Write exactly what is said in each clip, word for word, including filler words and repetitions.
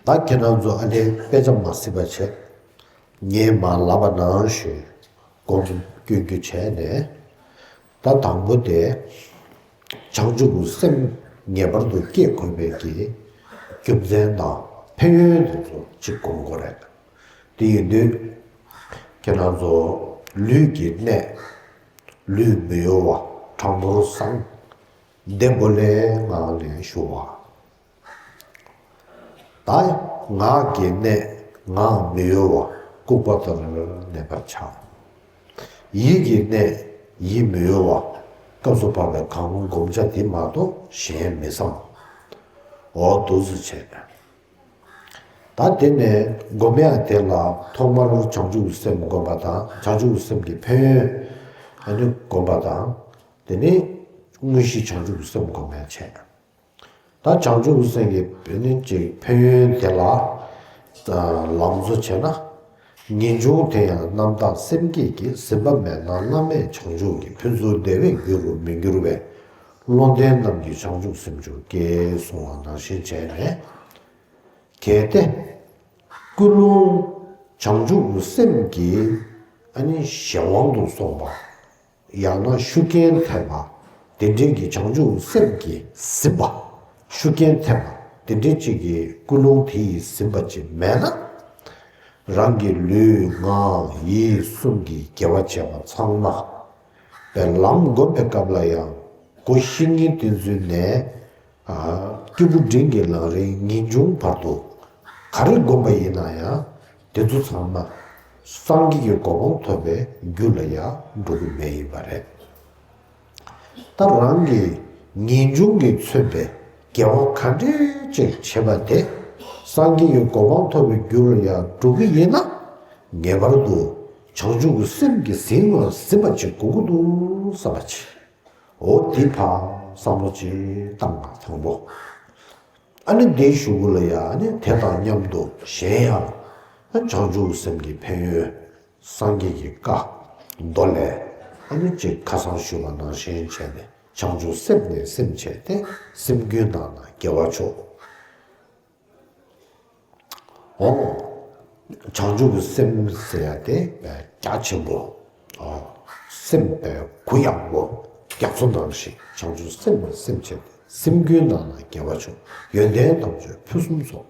ད་ཁྱེད་རང་ཚོ་ཨ་ནི་དཔེ་ཆ་མ་གཟིགས་པ་བྱས། ངས་མར་ལབ་པ་ནང་བཞིན་སྒོམ་སྐྱོན་རྒྱུ་བྱས་ནས། ད་དང་པོ་དེ། བྱང་ཆུབ་སེམས་ངེས་པར་དུ་སྐྱེ་དགོས་པའི་གི་རྒྱུ་མཚན་དང་ཕན་ཡོན་དེ་ཚོ་གཅིག་སྒོམ་དགོས་རེད། དེ་ཡིན་དུས། ཁྱེད་རང་ཚོ་ལུས་ཀྱི་གནད། ལུས་མི་གཡོ་བ་གྲངས་འབོར་བཟང་། བདེ་པོ་ལའི་ངང་ལས་ཞུ་བ། ད་ངག་གི་གནད་ངག་མི་གཡོ་བ་ལྐུགས་པ་ལྟར་གནས་པར་བྱ། ཡིད་ཀྱི་གནད་ཡིད་མི་གཡོ་བ་སྐབས་སུ་བབ་པའི་གང་སྒོམ་བྱ་དེ་མ་གཏོགས་གཞན་མི་བསམ། འོ་འདུག་སེ་བྱས། ད་དེ་ནས་སྒོམ་ཡ་དེ་ལ་ཐོག་མར་བྱང་ཆུབ་སེམས་སྒོམ་པ་དང་བྱང་ཆུབ་སེམས་ཀྱི་ཕན་ཡོན་ཨ་ནི་སྒོམ་པ་དང་། དེ་ནས་དངོས་གཞི་བྱང་ཆུབ་སེམས་སྒོམ་ཡ་བྱས། ད་བྱང་ཆུབ་སེམས་ཀྱི་ཨ་ནི་ཅིག་ཕན་ཡོན་དེ་ལ་ལམ་གཙོ་བྱས་ན། ངེས་འབྱུང་དེ་ཡང་རྣམ་དག་སེམས་བསྐྱེད་ཀྱིས་ཟིན་པ་མེད་ན་བླ་མེད་བྱང་ཆུབ་ཀྱི་ཕུན་ཚོགས་བདེ་བའི་རྒྱུ་རུ་མི་འགྱུར་བས། བློ་ལྡན་རྣམས་ཀྱིས་བྱང་ཆུབ་སེམས་མཆོག་སྐྱེ་གསུང་བ་ནང་བཞིན་བྱས་ནས། གལ་ཏེ། ཀུན་སློང་བྱང་ཆུབ་སེམས་ཀྱི་ཨ་ནི་གཞན་དབང་དུ་སོང་བ། ཡང་ན་ཤུགས་རྐྱེན་ཐེབས་པ། དེ་འདྲའི་གི་བྱང་ཆུབ་སེམས་ཀྱིས་ཟིན་པ། ཤུགས་རྐྱེན་ཐེབས་པ་དེ་འདྲའི་ཅིག་གི་ཀུན་སློང་དེ་ཡིས་ཟིན་པ་ཅིག་མེད་ན། རང་གི་ལུས་ངག་ཡིད་གསུམ་གྱི་དགེ་བ་བྱས་པ་ཚང་མ། པའི་ལམ་སྒོམ་པའི་སྐབས་ལ་ཡང་སྒོ་བཤེས་གཉེན་བསྟེན་ཚུལ་ནས། ཨ། སྐྱེས་བུ་འབྲིང་གི་ལམ་རིམ་ངེས་འབྱུང་བར་དུ་ག་རེ་སྒོམ་པ་ཡིན་ན་ཡང་དེ་ཚོ་ཚང་མ་སངས་རྒྱས་ཀྱི་གོ་འཕང་ཐོབ་པའི་རྒྱུ་ལ་ཡང་འགྲོ་གི་མེད་ཡིན་པ་རེད། ད་རང་གི་ངེས་འབྱུང་གིས་མཚོན་པའི་དགེ་བ་ག་འདྲས་ཅིག་བྱས་པ་དེ་སངས་རྒྱས་ཀྱི་གོ་འཕང་ཐོབ་པའི་རྒྱུ་ལ་ཡང་འགྲོ་གི་ཡིན་ན། ངེས་པར་དུ་བྱང་ཆུབ་ཀྱི་སེམས་ཀྱིས་ཟིན་པ་ཟིན་པ་ཅིག་དགོས་ཀྱི་འདུག་བསམ་པ་ཅིག་འོ་དེ་ཕར་བསམ་བློ་ཅིག་བཏང་ན་དང་པོ། ཨ་ནི་དེའི་གཞུག་གུ་ལ་ཡང་ཨ་ནི་དེ་དང་མཉམ་དུ་གཞན་ཡང་། བྱང་ཆུབ་སེམས་ཀྱི་ཕན་ཡོན། སངས་རྒྱས་ཀྱི་བཀའ། མདོ་ལས། ཨ་ནི་ཅིག་ཁ་སང་ཞུས་པ་ནང་བཞིན་བྱས་ནས་བྱང་ཆུབ་སེམས་ནས་སེམས་བྱས་ཏེ་སེམས་རྒྱུད་ནང་ན་དགེ་བ་མཆོག་འོ། བྱང་ཆུབ་ཀྱི་སེམས་ཟེར་ཡ་དེ་རྒྱ་ཆེན་པོ། འོ། སེམས་པའི་གུ་ཡངས་པོ། རྒྱ་མཚོ་ནང་བཞིན་བྱང་ཆུབ་སེམས་ནས་སེམས་བྱས་ཏེ་སེམས་རྒྱུད་ནང་ན་དགེ་བ་མཆོག་ཡོན་ཏན་ཐམས་ཅད་ཕུན་སུམ་ཚོགས།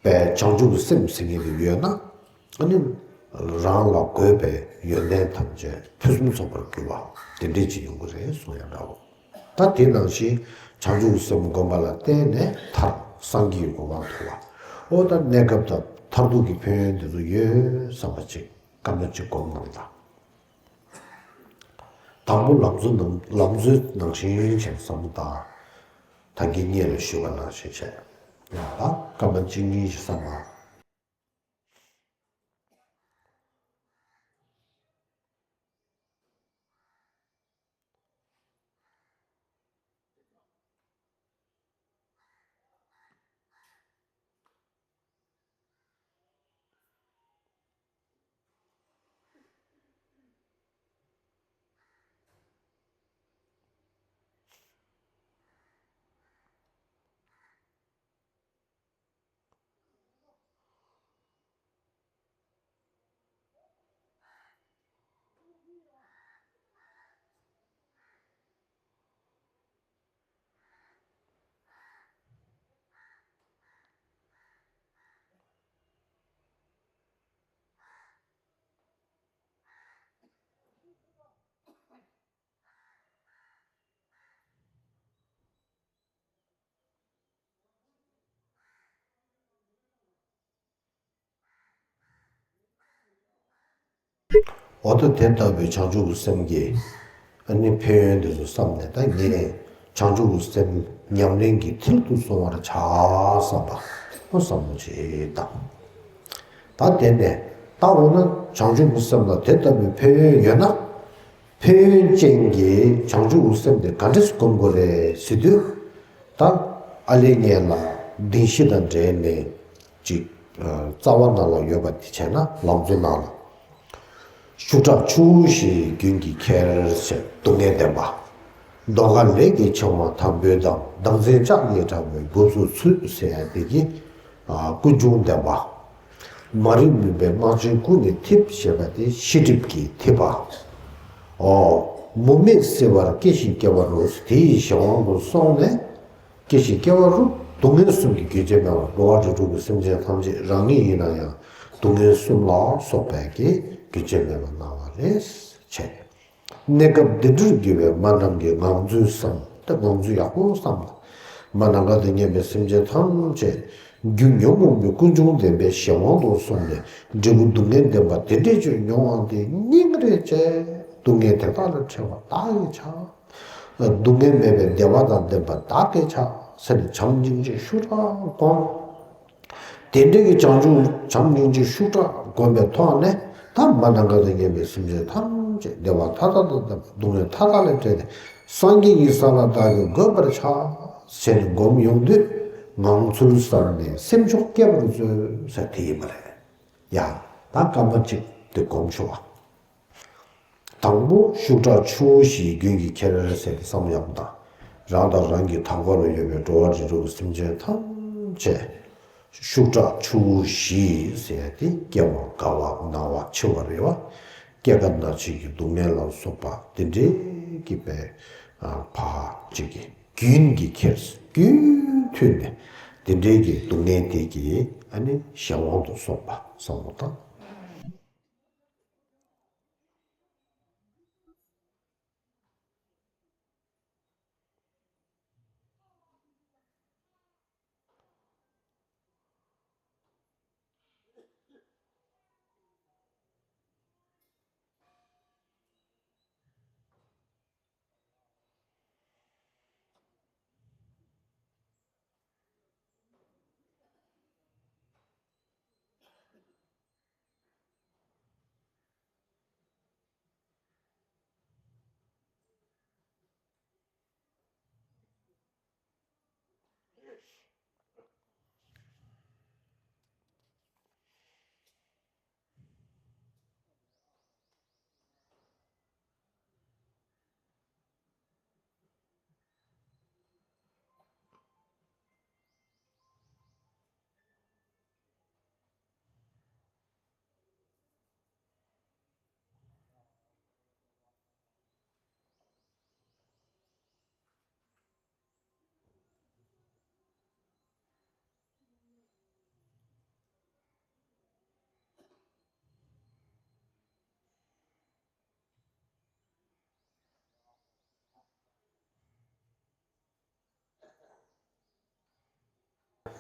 པའི་བྱང་ཆུབ་ཀྱི་སེམས་ཟེར་མཁན་དེ་ཡོད་ན། ཨ་ནི། རང་ལ་དགོས་པའི་ཡོན་ཏན་ཐམས་ཅད་ཕུན་སུམ་ཚོགས་པར་གྱུར་པ་དེ་འདྲས་ཅིག་ཡོང་གི་རེད་གསུང་ཡ་འདྲ་བོ། ད་དེ་ནང་བཞིན་བྱང་ཆུབ་སེམས་སྒོམ་པ་ལ་བརྟེན་ནས་མཐར་སངས་རྒྱས་ཀྱི་གོ་འཕང་ཐོབ་པ། ཨོ་ད་གནས་སྐབས་དང་མཐར་ཐུག་གི་ཕན་ཡོན་དེ་ཚོ་ཡོད་བསམ་པ་ཅིག་སྐར་མ་གཅིག་སྒོམ་གནང་དང་། དང་པོ་ལམ་གཙོ་ནང་ལམ་གཙོའི་ནང་བཞིན་བྱས་བསམ་བློ་བཏང་། ད་གིན་སྔོན་ལ་ཞུས་པ་ནང་བཞིན་བྱས། ཡང་ད་སྐར་མ་གཅིག་གཉིས་ཤིག་བསམ་པ། འོ་ད་དེ་ལྟ་བུའི་བྱང་ཆུབ་ཀྱི་སེམས་ཀྱི་ཨ་ནི་ཕན་ཡོན་འདི་ཚོ་བསམ་ནས་ད་ངས་བྱང་ཆུབ་ཀྱི་སེམས་ཉམས་ལེན་གྱི་མཐིལ་དུ་སོང་བར་བྱ་བསམ་པ་ཨོ་བསམ་བློ་ཅིག་བཏང་། ད་དེ་ནས་ད་འོ་ན་བྱང་ཆུབ་ཀྱི་སེམས་ལ་དེ་ལྟ་བུའི་ཕན་ཡོན་ཡོད་ན། ཕན་ཡོན་ཅན་གྱི་བྱང་ཆུབ་ཀྱི་སེམས་དེ་ག་འདྲས་སྒོམ་དགོས་རེད་ཟེར་དུས། ད་ཨ་ལས་ངན་ལ་བདེན་བཞི་དང་འབྲེལ་ནས་ཅིག་རྩ་བ་ནང་ལ་ཡོད་པ་དེ་བྱས་ན་ལམ་གཙོ་ནང་ལ། ཤུགས་དྲག་ཆུ་བོ་བཞིན་རྒྱུན་གྱིས་ཁྱེར་ཞེས་སྡུག་བསྔལ་བདེན་པ། ཟློས་གར་ལས་ཀྱི་ཆེ་བ་དམ་པོའི་གཏམ། བདག་འཛིན་ལྕགས་ཀྱུས་དྲངས་པའི་དགུ་ཚོགས་ཚུད་ཟེར་ཡ་དེ་གི་ཨ་ཀུན་འབྱུང་བདེན་པ། མ་རིག་མུན་པའི་རྨ་བྱའི་ཀུན་ནས་འཐིབས་ཞེས་པ་དེ་ཤེས་སྒྲིབ་ཀྱི་འཐིབས་པ། ཨོ། མུ་མེད་སེལ་བར་སྐྱེ་ཞིང་སྐྱེ་བ་རུ། དེ་ཡི་གཞན་དབང་དུ་སོང་ནས། སྐྱེ་ཞིང་སྐྱེ་བ་རུ། སྡུག་བསྔལ་གསུམ་གྱི་རྒྱུན་ཆད་མེད་པར་འགྲོ་བ་རིགས་དྲུག་གི་སེམས་ཅན་ཐམས་ཅད་རང་ཉིད་ཡིན་ན་ཡང་སྡུག་བསྔལ་གསུམ་ལ་སོགས་པའི་གི་རྒྱུན་ཆད་མེད་པར་སྣང་བ་རེད་བྱས། གནས་སྐབས་འདི་འདྲར་གྱུར་པའི་མ་ནམ་མཁའི་ངང་ཚུལ་བསམ། ད་ངང་ཚུལ་ཡག་པོ་བསམ་ལ། མ་ནམ་མཁའ་དང་མཉམ་པའི་སེམས་ཅན་ཐམས་ཅད་རྒྱུ་ཉོན་མོངས་པའི་ཀུན་འབྱུང་བདེན་པའི་གཞན་དབང་དུ་སོང་ནས་འབྲས་བུ་སྡུག་བསྔལ་བདེན་པ་དེ་འདྲའི་ཆོས་མྱོང་བ་དེ་སྙིང་རེ་རྗེ། སྡུག་བསྔལ་དེ་དག་ལས་བྲལ་བ་བདག་གིས་བྱ། སྡུག་བསྔལ་མེད་པའི་བདེ་བ་དང་ལྡན་པ་བདག་གིས་བྱ་ཟེར་ནས་བྱམས་སྙིང་རྗེ་ཤུགས་དྲག་བསྒོམ། དེ་འདྲའི་གི་བྱང་ཆུབ་བྱམས་སྙིང་རྗེ་ཤུགས་དྲག་བསྒོམ་པའི་ཐོག་ནས་ད་མ་ནམ་མཁའ་དང་མཉམ་པའི་སེམས་ཅན་ཐམས་ཅད་བདེ་བ་མཐའ་དག་དང་ལྡན་པ་སྡུག་བསྔལ་མཐའ་དག་ལས་བྲལ་ཏེ་སངས་རྒྱས་ཀྱི་ས་ལ་བདག་གིས་འགོད་པར་བྱ་ཟེར་ནས་བསྒོམ་ཡོང་དུས་ངང་ཚུལ་གསར་ནས་སེམས་མཆོག་སྐྱེ་བར་མཛོད་ཟེར་དེ་ཡིན་པ་རེད། ཡ། ད་སྐར་མ་གཅིག་དེ་བསྒོམ་ཤོག་ཨ། དང་པོ་ཤུགས་དྲག་ཆུ་བོ་བཞིའི་རྒྱུན་གྱིས་ཁྱེར་ཟེར་ཏེ་བསམ་བློ་ཡག་པོ་བཏང་། རང་དང་རང་གི་མཐའ་འཁོར་ལ་ཡོད་པའི་འགྲོ་བ་རིགས་དྲུག་གི་སེམས་ཅན་ཐམས་ཅད་ཤུགས་དྲག་ཆུ་བོ་བཞི་ཟེར་ཏེ་སྐྱེ་བ་རྒ་བ་ན་བ་འཆི་བ་རེད་བ། སྐྱེ་རྒ་ན་འཆི་གི་སྡུག་བསྔལ་ལ་སོགས་པ་དེ་འདྲའི་གི་པའི་ཕ་གཅིག་གི་རྒྱུན་གྱིས་ཁྱེར་རྒྱུན་མཐུད་ནས་དེ་འདྲའི་གི་སྡུག་བསྔལ་དེ་གི་ཨ་ནི་གཞན་དབང་དུ་སོང་བ་བསམ་བློ་བཏང་།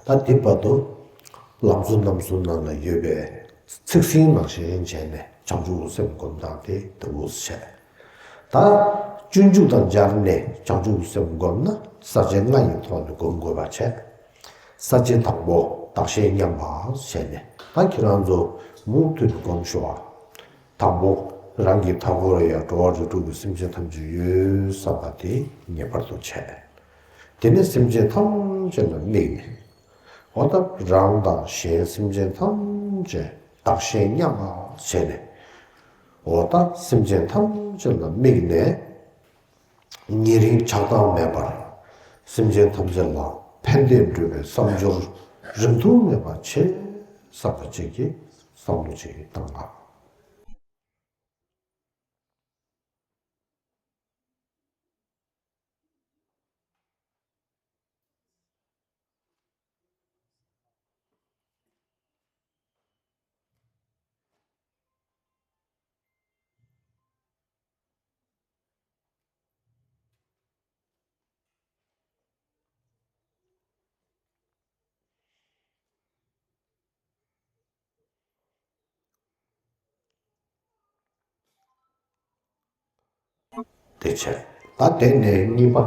ད་འདི་བར་དུ་ལམ་གཙོ་རྣམ་གསུམ་ནང་ལ་ཡོད་པའི་ཚིག་ཟིན་ནང་བཞིན་བྱས་ནས་བྱང་ཆུབ་སེམས་བསྒོམ་སྟངས་དེ་དེ་འུ་བྱས། ད་སྤྱོད་འཇུག་དང་སྦྱར་ནས་བྱང་ཆུབ་སེམས་བསྒོམ་ན་ས་བཅད་ལྔ་ཡི་ཐོག་ནས་བསྒོམ་དགོས་པ་བྱས། ས་བཅད་དང་པོ་བདག་གཞན་མཉམ་པ་བྱས་ནས་ད་ཁྱེད་རང་ཚོ་མུ་མཐུད་དུ་བསྒོམ་ཤོག་ཨ། དང་པོ། རང་གི་མཐའ་འཁོར་ལ་ཡང་འགྲོ་བ་རིགས་དྲུག་གི་སེམས་ཅན་ཐམས་ཅད་ཡོད་བསམ་པ་དེ་ངེས་པར་དུ་བྱས། དེ་ནས་སེམས་ཅན་ཐམས་ཅད་ལ་དམིགས་ནས། འོ་ད་རང་དང་གཞན་སེམས་ཅན་ཐམས་ཅད་བདག་གཞན་མཉམ་པ་བྱས་ནས། འོ་ད་སེམས་ཅན་ཐམས་ཅད་ལ་དམིགས་ནས། ཉེ་རིང་ཆགས་སྡང་མེད་པར། སེམས་ཅན་ཐམས་ཅད་ལ་ཕན་བདེ་འགྲུབ་པའི་བསམ་སྦྱོར་རིང་ཐུང་མེད་པ་བྱེད་བསམ་པ་ཅིག་གིས་བསམ་བློ་ཅིག་བཏང་ང་། དེ་བྱས། ད་དེ་ནས་གཉིས་པ།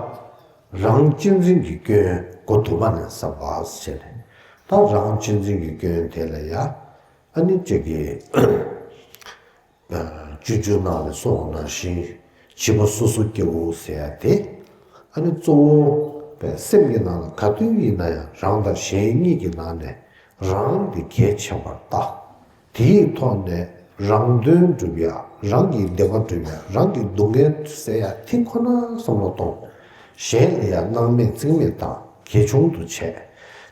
རང་གཅེས་འཛིན་གྱི་སྐྱོན་སྒོ་དུ་མ་ནས་བསམ་པ་ཟེར་ནས། ད་རང་གཅེས་འཛིན་གྱི་སྐྱོན་དེ་ལ་ཡ། ཨ་ནི་གཅིག་གིས། སྤྱོད་འཇུག་ནང་ལ་གསུངས་པ་ནང་བཞིན་བྱིས་པ་སོ་སོ་སྐྱེ་བོ་ཟེར་ཡ་དེ། ཨ་ནི་གཙོ་བོ་པའི་སེམས་ཀྱི་ནང་ལ་ག་དུས་ཡིན་ན་ཡང་རང་དང་གཞན་གཉིས་ཀྱི་ནང་ནས་རང་དེ་གལ་ཆེན་པར་བལྟ། དེའི་ཐོག་ནས་རང་དོན་སྒྲུབ་ཡ། རང་གི་བདེ་བ་སྒྲུབ་ཡ། རང་གི་སྡུག་བསྔལ་སེལ་ཡ་དེ་ཁོ་ན་བསམ་བློ་གཏོང་ གཞན་ལ་ཡང་སྣང་མེད་རྩིས་མེད་དང་གལ་ཆུང་དུ་བྱས།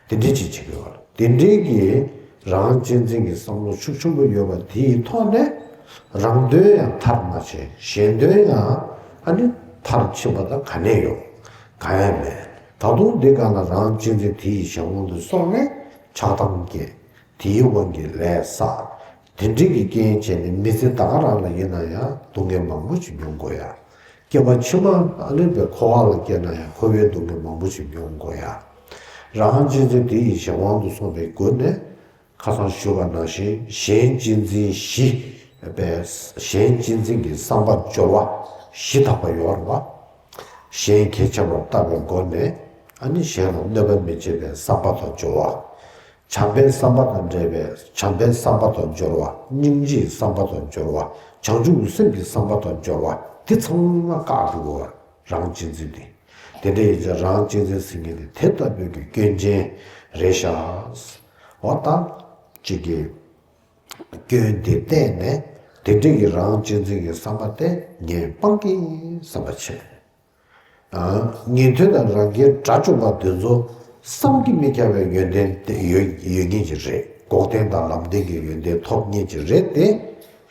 དེ་འདྲའི་ཅིག་བྱེད་ཀྱི་ཡོད་རེད། དེ་འདྲའི་གི་རང་གཅེས་འཛིན་གྱི་བསམ་བློ་ཤུགས་ཆེན་པོ་ཡོད་པ་དེའི་ཐོག་ནས་རང་དོན་ཡང་མཐར་མ་ཕྱིན། གཞན་དོན་ཡང་ཨ་ནི་མཐར་ཕྱིན་པ་དང་ག་ནས་ཡོང་། གང་ཡང་མེད། ད་དུང་འདི་ག་ན་རང་གཅེས་འཛིན་དེ་ཡི་གཞན་དབང་དུ་སོང་ནས་ཆགས་སྡང་སྐྱེ། དེའི་དབང་གིས་ལས་བསགས། དེ་འདྲའི་གི་རྐྱེན་བྱས་ནས་མི་ཚེ་ད་ག་རང་ལ་ཡིན་ན་ཡང་སྡུག་བསྔལ་མང་པོ་ཞིག་མྱོང་དགོས་ཡ། སྐྱེ་བ་ཕྱི་མ་ཨ་ནི་བའི་འཁོར་བ་ལ་སྐྱེས་ན་ཡང་འཁོར་བའི་སྡུག་བསྔལ་མང་པོ་ཞིག་མྱོང་དགོས་ཡ། རང་གཅེས་འཛིན་དེ་ཡི་གཞན་དབང་དུ་སོང་བའི་སྒོ་ནས་ཁ་སང་ཞུས་པ་ནང་བཞིན་གཞན་གཅེས་འཛིན་བཞི་པའི་གཞན་གཅེས་འཛིན་གྱི་བསམ་པ་སྦྱོར་བ་བཞི་དག་པ་ཡོད་རེད་བ། གཞན་གལ་ཆེ་བར་ལྟ་བའི་སྒོ་ནས་ཨ་ནི་གཞན་ལ་གནོད་པ་མི་བྱེད་པའི་བསམ་པ་དང་སྦྱོར་བ། བྱམས་པའི་བསམ་པ་དང་འབྲེལ་བའི་བྱམས་པའི་བསམ་པ་དང་སྦྱོར་བ། སྙིང་རྗེའི་བསམ་པ་དང་སྦྱོར་བ། བྱང་ཆུབ་ཀྱི་སེམས་ཀྱི་བསམ་པ་དང་སྦྱོར་བ། འདི་ཚང་མ་བཀག་འགྲོ་དགོས་པ་རང་གཅེས་འཛིན་དེ། དེ་འདྲ་ཡིན་ཙང་རང་གཅེས་འཛིན་ཟེར་མཁན་དེ་དེ་ལྟ་བུའི་གི་སྐྱོན་ཅན་རེད་ཤག་འོ་ད་གཅིག་གི་སྐྱོན་དེ་བལྟས་ནས་དེ་འདྲ་གི་རང་གཅེས་འཛིན་གྱི་བསམ་པ་དེ་ངས་སྤང་གི་བསམ་པ་བྱས། ཉན་ཐོས་དང་རང་རྒྱལ་དགྲ་བཅོམ་པ་དེ་ཚོ་བསམ་གྱིས་མི་ཁྱབ་པའི་ཡོན་ཏན་དེ་ཡོད་ཡོད་མཁན་ཅིག་རེད། འགོག་བདེན་དང་ལམ་བདེན་གྱི་ཡོན་ཏན་ཐོབ་མཁན་ཅིག་རེད་དེ།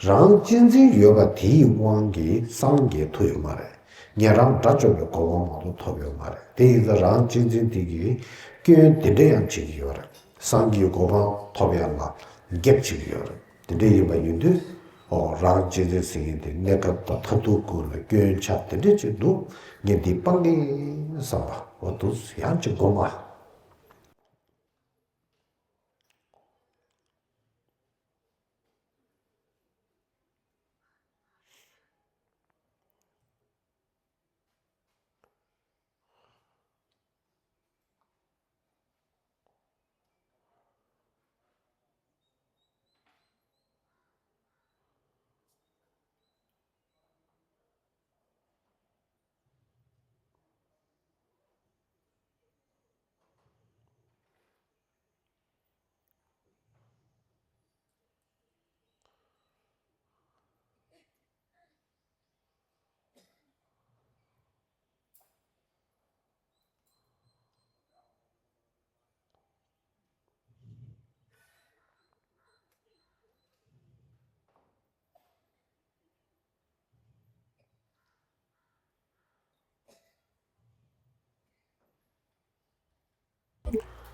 རང་གཅེས་འཛིན་ཡོད་པ་དེའི་དབང་གིས་སངས་རྒྱས་ཐུབ་ཡོད་མ་རེད། ཉན་རང་དགྲ་བཅོམ་པའི་གོ་འཕང་མ་གཏོགས་ཐོབ་ཡོད་མ་རེད། དེ་ཡིན་ཙང་རང་གཅེས་འཛིན་དེ་གིས་སྐྱོན་དེ་འདྲ་ཡང་བྱེད་ཀྱི་ཡོད་རེད། སངས་རྒྱས་གོ་འཕང་ཐོབ་ཡག་ལ་རྒྱབ་བྱེད་ཀྱི་ཡོད་རེད། དེ་འདྲ་ཡིན་པ་ཡིན་དུས། ཨོ་རང་གཅེས་འཛིན་ཟེར་མཁན་དེ་གནས་སྐབས་དང་མཐར་ཐུག་ཀུན་ལ་སྐྱོན་ཆ་དེ་འདྲ་ཅིག་འདུག་ངས་འདི་སྤང་གི་བསམ་པ་འོ་འདུག་ཡང་ཅིག་སྒོམ་ཨ།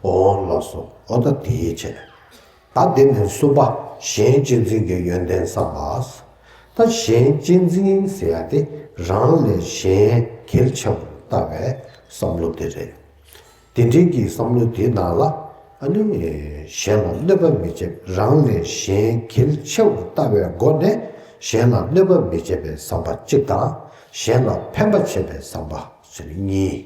འོང་ལགས་སོ། ཨོ་ད་དེའི་ཆེད། ད་དེ་ནས་གསུམ་པ་གཞན་གཅེས་འཛིན་གྱི་ཡོན་ཏན་བསམ་པ། ད་གཞན་གཅེས་འཛིན་ཟེར་ཡ་དེ་རང་ལས་གཞན་གལ་ཆེ་བར་ལྟ་བའི་བསམ་བློ་དེ་རེད། དེ་འདྲའི་གི་བསམ་བློ་དེའི་ནང་ལ་ཨ་ནི་གཞན་ལ་གནོད་པ་མི་བྱེད། རང་ལས་གཞན་གལ་ཆེ་བར་ལྟ་བའི་སྒོ་ནས་གཞན་ལ་གནོད་པ་མི་བྱེད་པའི་བསམ་པ་གཅིག་དང་། གཞན་ལ་ཕན་པ་བྱེད་པའི་བསམ་པ་ཟེར་གཉིས།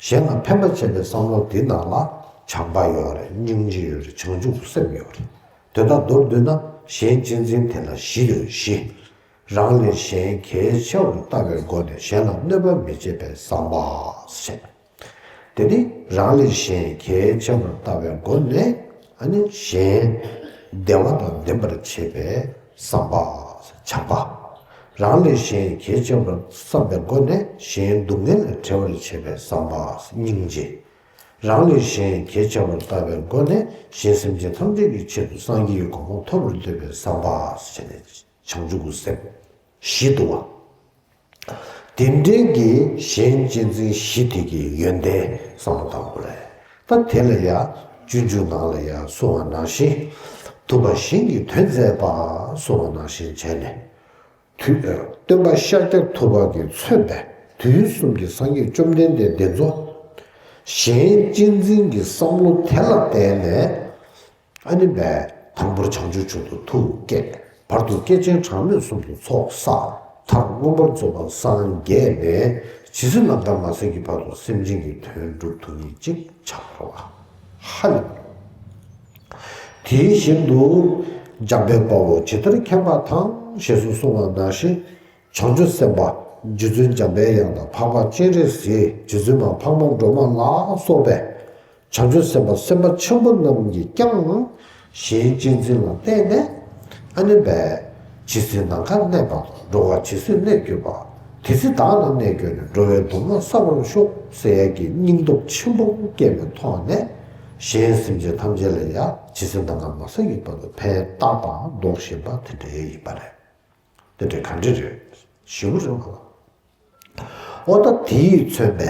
གཞན་ལ་ཕན་པ་བྱེད་པའི་བསམ་བློ་དེའི་ནང་ལ་བྱམས་པ་ཡོད་རེད། སྙིང་རྗེ་ཡོད་རེད། བྱང་ཆུབ་སེམས་ཡོད་རེད། དོན་དག་མདོར་བསྡུས་ན་གཞན་གཅེས་འཛིན་དེ་ལ་བཞི་ཡོད། བཞི། རང་ལས་གཞན་གལ་ཆེ་བར་ལྟ་བའི་སྒོ་ནས་གཞན་ལ་གནོད་པ་མི་བྱེད་པའི་བསམ་པ་ཞེས། དེ་ནི་རང་ལས་གཞན་གལ་ཆེ་བར་ལྟ་བའི་སྒོ་ནས་ཨ་ནི་གཞན་བདེ་བ་དང་ལྡན་པར་བྱེད་པའི་བསམ་པ་བྱམས་པ། རང་ལས་གཞན་གལ་ཆེ་བར་བསམ་པའི་སྒོ་ནས་གཞན་སྡུག་བསྔལ་ལས་བྲལ་བར་བྱེད་པའི་བསམ་པ་སྙིང་རྗེ། རང་ལས་གཞན་གལ་ཆེ་བར་ལྟ་བའི་སྒོ་ནས་གཞན་སེམས་ཅན་ཐམས་ཅད་ཀྱི་ཆེད་དུ་སངས་རྒྱས་ཀྱི་གོ་འཕང་ཐོབ་པར་འདོད་པའི་བསམ་པ་ཞེས་ནས་བྱང་ཆུབ་ཀྱི་སེམས་བཞི་འདུག་བ། དེ་འདྲའི་གི་གཞན་གཅེས་འཛིན་བཞི་དེ་གི་ཡོན་ཏན་བསམ་བློ་བཏང་དགོས་རེད། ད་དེ་ལ་ཡང་སྤྱོད་འཇུག་ནང་ལ་ཡང་གསུངས་པ་ནང་བཞིན། ཐུབ་པ་གཞན་གྱི་དོན་མཛད་པ་གསུངས་པ་ནང་བཞིན་བྱས་ནས། དུས་སྟོན་པ་ཤཱཀྱ་ཐུབ་པ་གིས་མཚོན་པའི་དུས་གསུམ་གྱི་སངས་རྒྱས་བཅོམ་ལྡན་འདས་འདི་ཚོ་གཞན་གཅེས་འཛིན་གྱི་བསམ་བློ་དེ་ལ་བརྟེན་ནས། ཨ་ནི་བས་དང་པོར་བྱང་ཆུབ་མཆོག་ཏུ་ཐུགས་བསྐྱེད། བར་དུ་བསྐལ་ཆེན་གྲངས་མེད་གསུམ་དུ་ཚོགས་བསགས། མཐར་མངོན་པར་རྫོགས་པར་སངས་རྒྱས་ནས་ཇི་སྲིད་ནམ་མཁའ་མ་ཟད་ཀྱི་བར་དུ་སེམས་ཅན་གྱི་དོན་སྒྲུབ་ཐུབ་ངེས་ཅིག་ཆགས་པ་རེད་བ། ཧ་ལས། དེ་བཞིན་དུ་འཇམ་དཔལ་དཔའ་བོས་ཇི་ལྟར་མཁྱེན་པ་དང་ཞེས་སུ་གསུངས་པ་ནང་བཞིན། བྱང་ཆུབ་སེམས་དཔའ་རྗེ་བཙུན་འཇམ་པའི་དབྱངས་དང་འཕགས་པ་སྤྱན་རས་གཟིགས། རྗེ་བཙུན་མ་འཕགས་མ་སྒྲོལ་མ་ལ་སོགས་པའི་བྱང་ཆུབ་སེམས་དཔའ་སེམས་དཔའ་ཆེན་པོ་རྣམས་ཀྱིས་ཀྱང་གཞན་གཅེས་འཛིན་ལ་བརྟེན་ནས་ཨ་ནི་བས་ཇི་སྲིད་ནམ་མཁའ་གནས་པ་དང་། འགྲོ་བ་ཇི་སྲིད་གནས་གྱུར་པ། དེ་ཚེ་བདག་ནི་གནས་བསྐྱོད་ནས། འགྲོ་བའི་སྡུག་བསྔལ་བསལ་བར་ཤོག་ཟེར་ཡས་ཀྱི་སྙིང་སྟོབས་ཆེན་པོ་སྐྱེས་པའི་ཐོག་ནས། གཞན་སེམས་ཅན་ཐམས་ཅད་ལ་ཡང་ཇི་སྲིད་གདམས་ངག་མ་གསན་གྱི་བར་དུ་ཕན་བཏགས་དང་འདོགས་བཞིན་པ་དེ་འདྲ་ཡིན་པ་རེད། དེ་འདྲ་ག་འདྲ་རེད། ཞེ་པོ་རེད་པ། ཨོ་ད་དེས་མཚོན་པའི་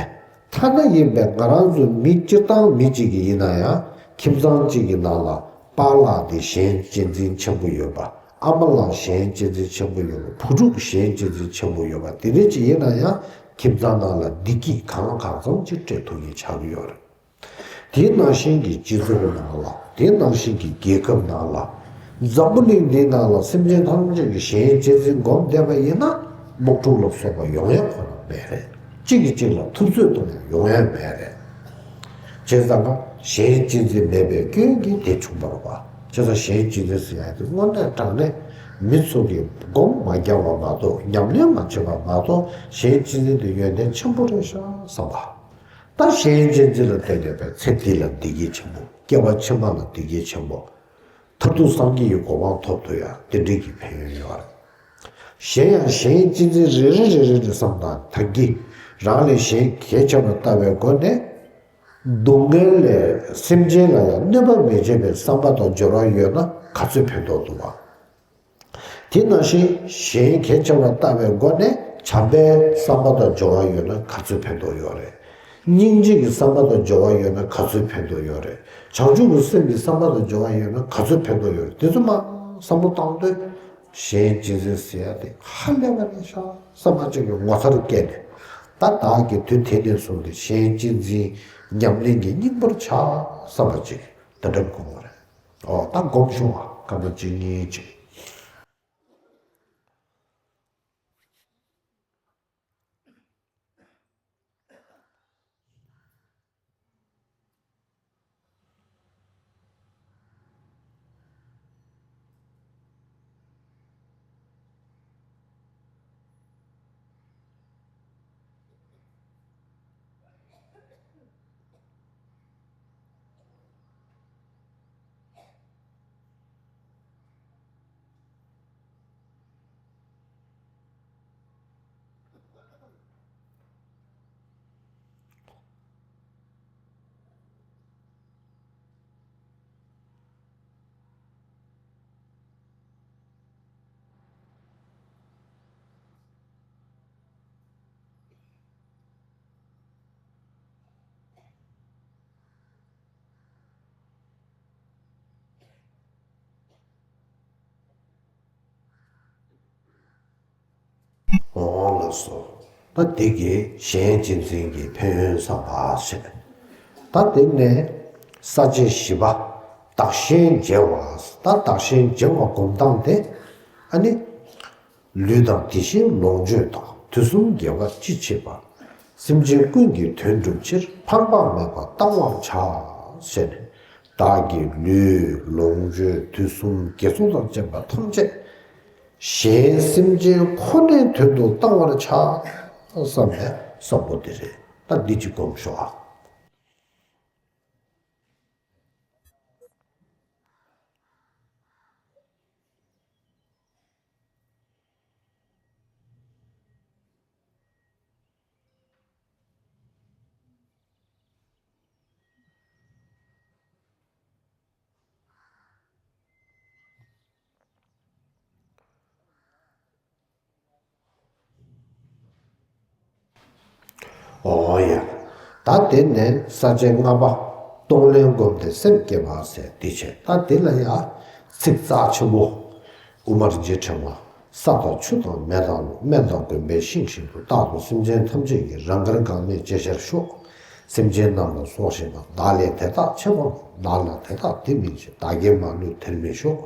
ཐ་ན་ཡིན་པའི་ང་རང་ཚོ་མི་སྤྱིར་བཏང་མི་གཅིག་གི་ཡིན་ན་ཡང་ཁྱིམ་ཚང་གཅིག་གི་ནང་ལ་པཱ་ལགས་དེ་གཞན་གཅེས་འཛིན་ཆེན་པོ་ཡོད་པ། ཨ་མ་ལགས་གཞན་གཅེས་འཛིན་ཆེན་པོ་ཡོད་པ། བུ་ཕྲུག་གཞན་གཅེས་འཛིན་ཆེན་པོ་ཡོད་པ་དེ་འདྲ་གཅིག་ཡིན་ན་ཡང་ཁྱིམ་ཚང་ནང་ལ་བདེ་སྐྱིད་གང་གང་འཚམ་གཅིག་སྤྲད་ཐུབ་མཁན་ཆགས་ཀྱི་ཡོད་རེད། དེ་ནང་བཞིན་གྱི་སྤྱི་ཚོགས་ནང་ལ། དེ་ནང་བཞིན་གྱི་རྒྱལ་ཁབ་ནང་ལ། འཛམ་བུ་གླིང་འདིའི་ནང་ལ་སེམས་ཅན་ཐམས་ཅད་ཀྱི་གཞན་གཅེས་འཛིན་སྒོམ་བསྡད་པ་ཡིན་ན། དམག་འཁྲུག་ལ་སོགས་པ་ཡོང་ཡ་ཁོ་ན་མེད་རེད། གཅིག་གིས་གཅིག་ལ་ཐུབ་ཚོད་གཏོང་ཡ་ཡོང་ཡ་མེད་རེད། བྱས་ཙང་ཀ་གཞན་གཅེས་འཛིན་མེད་པའི་སྐྱོན་གྱིས་དེ་བྱུང་བ་རེད་པ། བྱས་ཙང་གཞན་གཅེས་འཛིན་ཟེར་ཡ་དེ་དངོས་གནས་དྲང་གནས་མི་ཚོ་གིས་སྒོམ་མ་རྒྱག་པ་མ་གཏོགས། ཉམས་ལེན་མ་བྱས་པ་མ་གཏོགས། གཞན་གཅེས་འཛིན་དེ་ཡོན་ཏན་ཆེན་པོ་རེད་ཤག་བསམ་པ། ད་གཞན་གཅེས་འཛིན་ལ་བརྟེན་ནས་པའི་ཚེ་འདི་ལ་བདེ་སྐྱིད་ཆེན་པོ། སྐྱེ་བ་ཕྱི་མ་ལ་བདེ་སྐྱིད་ཆེན་པོ། མཐར་ཐུག་སངས་རྒྱས་ཀྱི་གོ་འཕང་ཐོབ་ཐུབ་ཡ་དེ་འདྲའི་གི་ཕན་ཡོན་ཡོད་རེད། གཞན་ཡང་གཞན་གཅེས་འཛིན་རེ་རེ་རེ་རེ་ནས་བསམ་དང་། ད་གིན་རང་ལས་གཞན་གལ་ཆེ་བར་ལྟ་བའི་སྒོ་ནས། སྡུག་བསྔལ་ལས་སེམས་ཅན་ལ་ཡང་གནོད་པ་མི་བྱེད་པའི་བསམ་པ་དང་སྦྱོར་བ་ཡོད་ན་ག་ཚོད་ཕན་ཐོགས་འདུག་བ། དེ་ནང་བཞིན་གཞན་གལ་ཆེ་བར་ལྟ་བའི་སྒོ་ནས་བྱམས་པའི་བསམ་པ་དང་སྦྱོར་བ་ཡོད་ན་ག་ཚོད་ཕན་ཐོགས་ཡོད་རེད། སྙིང་རྗེ་གི་བསམ་པ་དང་སྦྱོར་བ་ཡོད་ན་ག་ཚོད་ཕན་ཐོགས་ཡོད་རེད། བྱང་ཆུབ་ཀྱི་སེམས་ཀྱི་བསམ་པ་དང་སྦྱོར་བ་ཡོད་ན་ག་ཚོད་ཕན་ཐོགས་ཡོད་རེད། དེ་ཚོ་མར་བསམ་བློ་བཏང་དུས། གཞན་གཅེས་འཛིན་ཟེར་ཡ་དེ་ཧ་ལས་པ་རེད་ཤག་བསམ་པ་ཅིག་གི་ངོ་མཚར་སྐྱེས་ནས། ད་བདག་གིས་དུས་དེ་ནས་བཟུང་སྟེ་གཞན་གཅེས་འཛིན་ཉམས་ལེན་གྱི་སྙིང་པོར་བྱ་བསམ་པ་ཅིག་དེ་འདྲ་དགོངས་པ་རེད། ཨོ་ད་སྒོམ་ཤོག་ཨ། སྐར་མ་གཅིག་གཉིས་ཅིག་འོང་ལགས་སོ། ད་འདི་གིས་གཞན་གཅེས་འཛིན་གྱི་ཕན་ཡོན་བསམ་པ་བྱས། ད་དེ་ནས་ས་བཅད་བཞི་པ། བདག་གཞན་བརྗེ་བ། ད་བདག་གཞན་བརྗེ་བ་སྒོམ་སྟངས་དེ། ཨ་ནི། ལུས་དང་དེ་བཞིན་ལོངས་སྤྱོད་དང་། དུས་གསུམ་དགེ་བ་ཅི་མཆིས་པ། སེམས་ཅན་ཀུན་གྱི་དོན་བསྒྲུབ་ཕྱིར། ཕངས་པ་མེད་པར་བཏང་བར་བྱ། ཞེས་ནས། བདག་གི་ལུས་ལོངས་སྤྱོད་དུས་གསུམ་དགེ་ཚོགས་དང་བཅས་པ་ཐམས་ཅད་གཞན་སེམས་ཅན་ཁོ་ནའི་དོན་དུ་བཏང་བར་བྱ་བསམ་པའི་བསམ་བློ་དེ་རེད། ད་འདི་གཅིག་སྒོམ་ཤོག་ཨ། འོ་ཡ། ད་དེ་ནས་ས་བཅད་ལྔ་པ། གཏོང་ལེན་བསྒོམས་ཏེ་སེམས་བསྐྱེད་པ་ཟེར་འདི་བྱས། ད་དེ་ལ་ཡང་ཚིག་རྩ་ཆེན་པོ། དབུ་མར་རྗེས་དྲན་པ། ས་དང་ཆུ་དང་མེ་དང་རླུང་། སྨན་དང་དགོན་པའི་ཤིང་བཞིན་དུ། རྟག་ཏུ་སེམས་ཅན་ཐམས་ཅད་ཀྱི། རང་དགར་འགག་མེད་བྱེད་ཕྱིར་ཤོག་སེམས་ཅན་རྣམས་ལ་སོགས་བཞིན་དུ། བདག་ལས་དེ་དག་ཆེ་བ་མང་། བདག་ལ་དེ་དག་དེ་མིན་ཕྱིར། བདག་གིས་མ་ལུས་དེར་མི་ཤོག་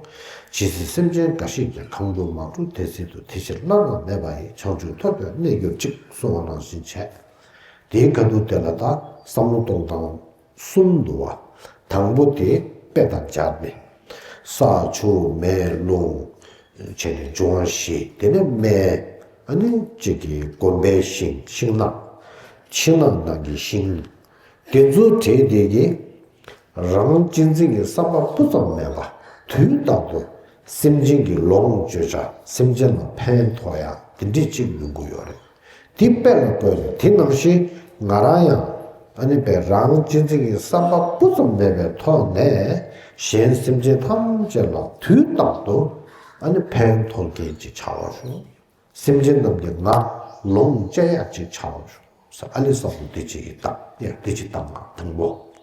ཇི་སྲིད་སེམས་ཅན་འགའ་ཞིག་ཀྱང་། གང་དུ་མ་བཀྲུས་དེ་སྲིད་དུ། དེ་ཕྱིར་བླ་ན་མེད་པ་ཡི། བྱང་ཆུབ་ཐོབ་པའི་གནས་གྱུར་ཅིག་གསུངས་པ་ནང་བཞིན་བྱས། དེའི་ཁ་ཐུག་དེ་ལ་ད་བསམ་བློ་གཏོང་སྟངས་གསུམ་འདུག་བ། དང་པོ་དེ་དཔེ་དང་སྦྱར་ནས། ས་ཆུ་མེ་རླུང་བྱས་ནས་འབྱུང་བ་བཞི། དེ་ནས་སྨན། ཨ་ནི་གཅིག་གི་དགོན་པའི་ཤིང་ཤིང་ནགས། ཕྱི་ནང་ནང་གི་ཤིང་། དེ་ཚོ་བྲིས་དེ་གི་རང་གཅེས་འཛིན་གྱི་བསམ་པ་སྤུ་ཙམ་མེད་པ། དུས་རྟག་ཏུ་སེམས་ཅན་གྱི་ལོངས་སྤྱོད་བྱ། སེམས་ཅན་ལ་ཕན་ཐོགས་ཡ་དེ་འདྲས་གཅིག་ཡོང་གི་ཡོད་རེད། དེ་དཔེ་ལ་བཀོད་ནས། དེ་ནང་བཞིན་ང་རང་ཡང་ཨ་ནི་པའི་རང་གཅེས་འཛིན་གྱི་བསམ་པ་སྤུ་ཙམ་མེད་པའི་ཐོག་ནས། གཞན་སེམས་ཅན་ཐམས་ཅད་ལ་དུས་རྟག་ཏུ་ཨ་ནི་ཕན་ཐོགས་མཁན་ཅིག་བྱ་བར་ཤོག། སེམས་ཅན་རྣམས་ཀྱི་ངག་ལོངས་སྤྱད་ཡ་ཅིག་བྱ་བར་ཤོག་ཟེར། ཨ་ལི་བསམ་བློ་དེ་ཅིག་གིས་བཏང་ཡ། དེ་ཅིག་བཏང་ང་དང་པོ།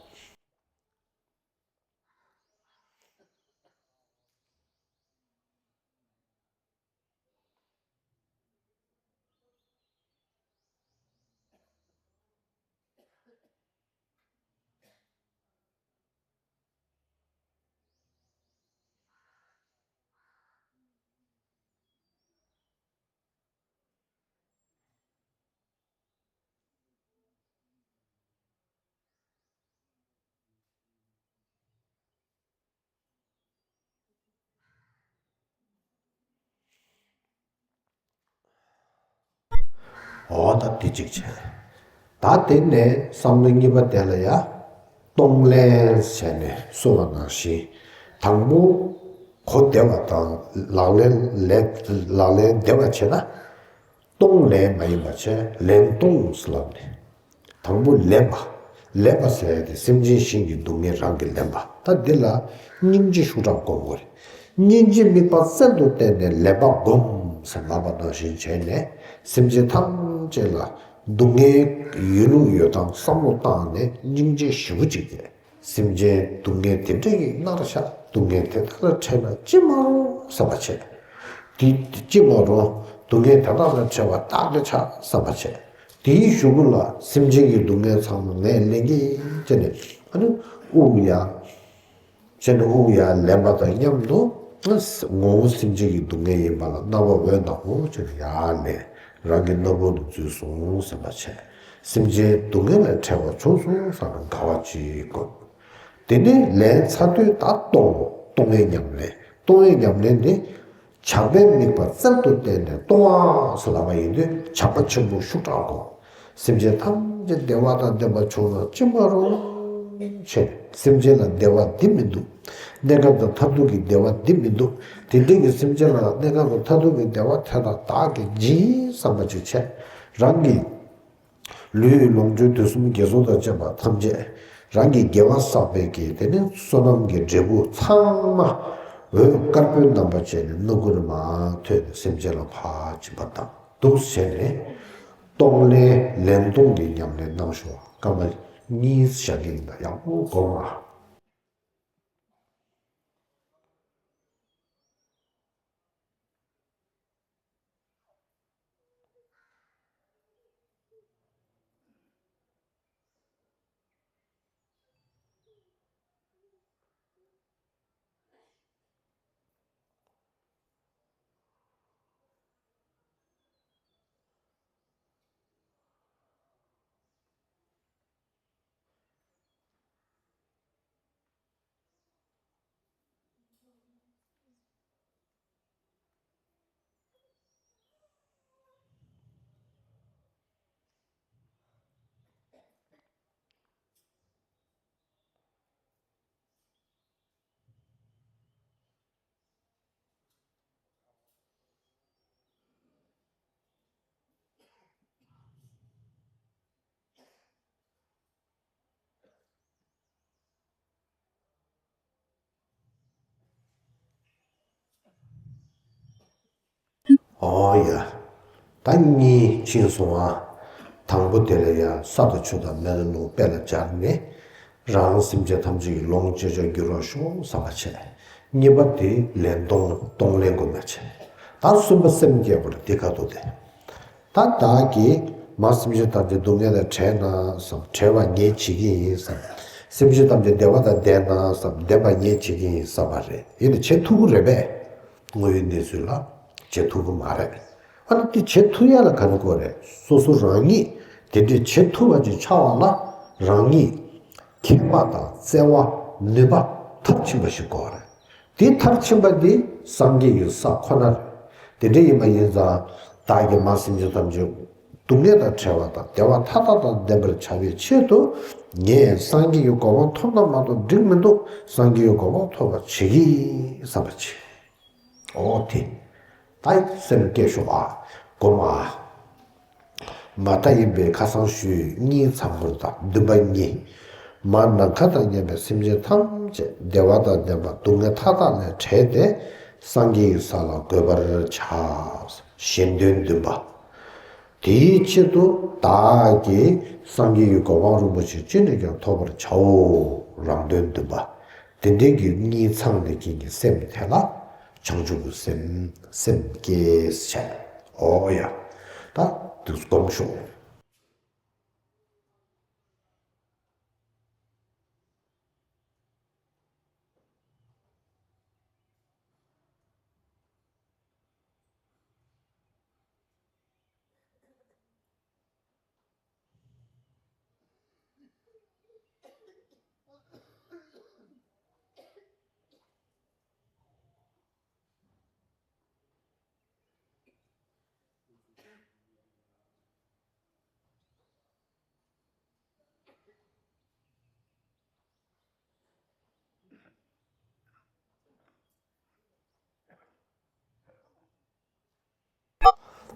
འོ་ད་དེ་གཅིག་བྱས། ད་དེ་ནས་བསམ་བློ་གཉིས་པ་དེ་ལ་ཡ། གཏོང་ལེན་བྱས་ནས་གསུངས་པ་ནང་བཞིན། དང་པོ་གོ་བདེ་བ་དང་ལག་ལེན་ལས་ལག་ལེན་བདེ་བ་བྱས་ན། གཏོང་ལེན་མ་ཡིན་པ་བྱས་ལེན་གཏོང་ཟེར་ལབ་ནས། དང་པོ་ལེན་པ། ལེན་པ་ཟེར་ཡ་དེ་སེམས་ཅན་གཞན་གྱི་སྡུག་བསྔལ་རང་གིས་ལེན་པ། ད་འདི་ལ་སྙིང་རྗེ་ཤུགས་དྲག་སྒོམ་དགོས་རེད། སྙིང་རྗེ་དམིགས་པ་བཙལ་དུ་བསྟན་ནས་ལེན་པ་སྒོམ་ཟེར་ལབ་པ་ནང་བཞིན་བྱས་ནས། སེམས་ཅན་ཐམས་ཅད་ལ་སྡུག་བསྔལ་ཡོད་ལུགས་ཡོད་སྟངས་བསམ་བློ་བཏང་ནས་སྙིང་རྗེ་ཞེ་པོ་ཅིག་བསྐྱེད། སེམས་ཅན་སྡུག་བསྔལ་དེ་འདྲ་ཡིས་མནར་བཞག་སྡུག་བསྔལ་དེ་དག་ལ་འཕྲད་ན་ཅི་མ་རུང་བསམ་པ་བྱས། དེ་ཅི་མ་རུང་སྡུག་བསྔལ་དེ་དག་ལ་འཕྲད་པ་རྟག་གི་ཆགས་བསམ་པ་བྱས། དེའི་གཞུག་གུ་ལ་སེམས་ཅན་གྱི་སྡུག་བསྔལ་ཚང་མ་ངས་ལེན་གྱི་ཡིན་ཟེར་ནས། ཨ་ནི་དབུགས་ཡར་བྱས་ནས་དབུགས་ཡར་ལེན་པ་དང་མཉམ་དུ། ངོ་བོ་སེམས་ཅན་གྱི་སྡུག་བསྔལ་ཡིན་པ་ལ་སྣང་བ་འོད་དང་པོ་བྱས་ནས་ཡར་ལེན། རང་གི་སྣ་བུག་ནས་འཛུལ་སོང་བསམ་པ་བྱས། སེམས་ཅན་སྡུག་བསྔལ་ལས་བྲལ་བ་བྱུང་སོང་བསམ་པའི་དགའ་བ་ཅིག་སྒོམ། དེ་ནས་ལན་ཚར་དུས་ད་གཏོང་། གཏོང་བའི་ཉམས་ལེན། གཏོང་བའི་ཉམས་ལེན་ནི་བྱམས་པའི་དམིགས་པ་རྩལ་དུ་བསྟན་ནས་གཏོང་བ་ཟེར་ལབ་པ་ཡིན་དུས་བྱམས་པ་ཆེན་པོ་ཤུགས་དྲག་སྒོམ། སེམས་ཅན་ཐམས་ཅད་བདེ་བ་དང་ལྡན་པ་བྱུང་ན་ཅི་མ་རུང་བྱས། སེམས་ཅན་ལ་བདེ་བ་འདི་མི་འདུག་གནས་སྐབས་དང་མཐར་ཐུག་གི་བདེ་བ་འདི་མི་འདུག་དེ་འདྲའི་གི་སེམས་ཅན་ལ་གནས་སྐབས་དང་མཐར་ཐུག་གི་བདེ་བ་དེ་དག་བདག་གིས་སྦྱིན་བསམ་པ་ཅིག་བྱས། རང་གི་ལུས་ལོངས་སྤྱོད་དུས་གསུམ་དགེ་ཚོགས་དང་བཅས་པ་ཐམས་ཅད། རང་གི་དགེ་བ་བསགས་པའི་གི་དེ་ནི་བསོད་ནམས་ཀྱི་འབྲས་བུ་ཚང་མ་འོད་དཀར་པོའི་རྣམ་པ་ཅན་ནི་སྣ་ཁུག་ནས་མར་ཐོན་ནས་སེམས་ཅན་ལ་ཕར་སྦྱིན་པ་དང་འདུག་བྱས་ནས། གཏོང་ལེན་ལེན་གཏོང་གི་ཉམས་ལེན་གནང་ཤོག་སྐར་མ་གཉིས་བཞག་གི་ཡིན་ད། ཡག་པོ་སྒོམ་ཨ། ཨོ་ཡ། ད་གཉིས་ཕྱིན་སོང་ཨ། དང་པོ་དེ་ལ་ཡ་ས་དང་ཆུ་དང་མེ་དང་རླུང་དཔེ་ལ་སྦྱར་ནས། རང་སེམས་ཅན་ཐམས་ཅད་ཀྱི་ལོངས་སྤྱོད་བྱར་འགྱུར་བར་ཤོག་བསམ་པ་བྱས། གཉིས་པ་དེ་ལེན་གཏོང་གཏོང་ལེན་དགོས་པ་བྱས། ད་གསུམ་པ་སེམས་བསྐྱེད་པ་ལ་དེ་ཁ་ཐུག་དེ། ད་བདག་གིས་མ་སེམས་ཅན་ཐམས་ཅད་སྡུག་བསྔལ་དང་བྲལ་ན་བསམ། བྲལ་བ་ངས་བྱེད་ཀྱི་ཡིན་བསམ། སེམས་ཅན་ཐམས་ཅད་བདེ་བ་དང་ལྡན་ན་བསམ། ལྡན་པ་ངས་བྱེད་ཀྱི་ཡིན་བསམ་པ་རེད། ཡིན་ནའི་བྱེད་ཐུབ་ཀྱི་རེད་པས། དངོས་ཡོད་གནས་ཚུལ་ལ་བྱེད་ཐུབ་ཀྱི་མ་རེད། ཨ་ནི་དེ་བྱེད་ཐུབ་ཡ་ལ་ག་རེ་དགོས་རེད། སོ་སོ་རང་ཉིད་དེ་འདྲས་བྱེད་ཐུབ་པ་ཅིག་ཆགས་པ་ལ་རང་ཉིད་མཁས་པ་དང་བརྩེ་བ་ནུས་པ་མཐར་ཕྱིན་པ་ཞིག་དགོས་རེད། དེ་མཐར་ཕྱིན་པ་དེ་སངས་རྒྱས་ཀྱི་ས་ཁོ་ན་རེད། དེ་འདྲ་ཡིན་པ་ཡིན་ཙང་། བདག་གིས་མ་སེམས་ཅན་ཐམས་ཅད་སྡུག་བསྔལ་དང་བྲལ་བ་དང་བདེ་བ་མཐའ་དག་དང་ལྡན་པར་བྱ་བའི་ཆེད་དུ། ངས་སངས་རྒྱས་ཀྱི་གོ་འཕང་ཐོབ་ན་མ་གཏོགས་འགྲིག་མི་འདུག་སངས་རྒྱས་ཀྱི་གོ་འཕང་ཐོབ་པར་བྱེད་ཀྱི་ཡིན་བསམ་པ་བྱེད། ཨོ་དེ། ད་སེམས་བསྐྱེད་ཤོག་ཨ། སྒོམ་ཨ། མ་མཐའ་ཡིན་པའི་ཁ་སང་ཞུས་གཉིས་ཚང་བར་དང་། བདུན་པ་གཉིས། མར་ནམ་མཁའ་དང་མཉམ་པའི་སེམས་ཅན་ཐམས་ཅད་བདེ་བ་དང་ལྡན་པ་སྡུག་བསྔལ་མཐའ་དག་ལས་བྲལ་ཏེ་སངས་རྒྱས་ཀྱི་ས་ལ་འགོད་པར་བྱ། གཞན་དོན་བདུན་པ། དེའི་ཆེད་དུ་བདག་གིས་སངས་རྒྱས་ཀྱི་གོ་འཕང་རིན་པོ་ཆེ་ཅི་ནས་ཀྱང་ཐོབ་པར་བྱའོ། རང་དོན་བདུན་པ། དེ་འདྲའི་གི་གཉིས་ཚང་ནས་ཀྱི་སེམས་དེ་ལ་བྱང་ཆུབ་ཀྱི་སེམས་སེམས་བསྐྱེད་བྱས། ཨོ་ཡ། ད་འདི་སྒོམ་ཤོག།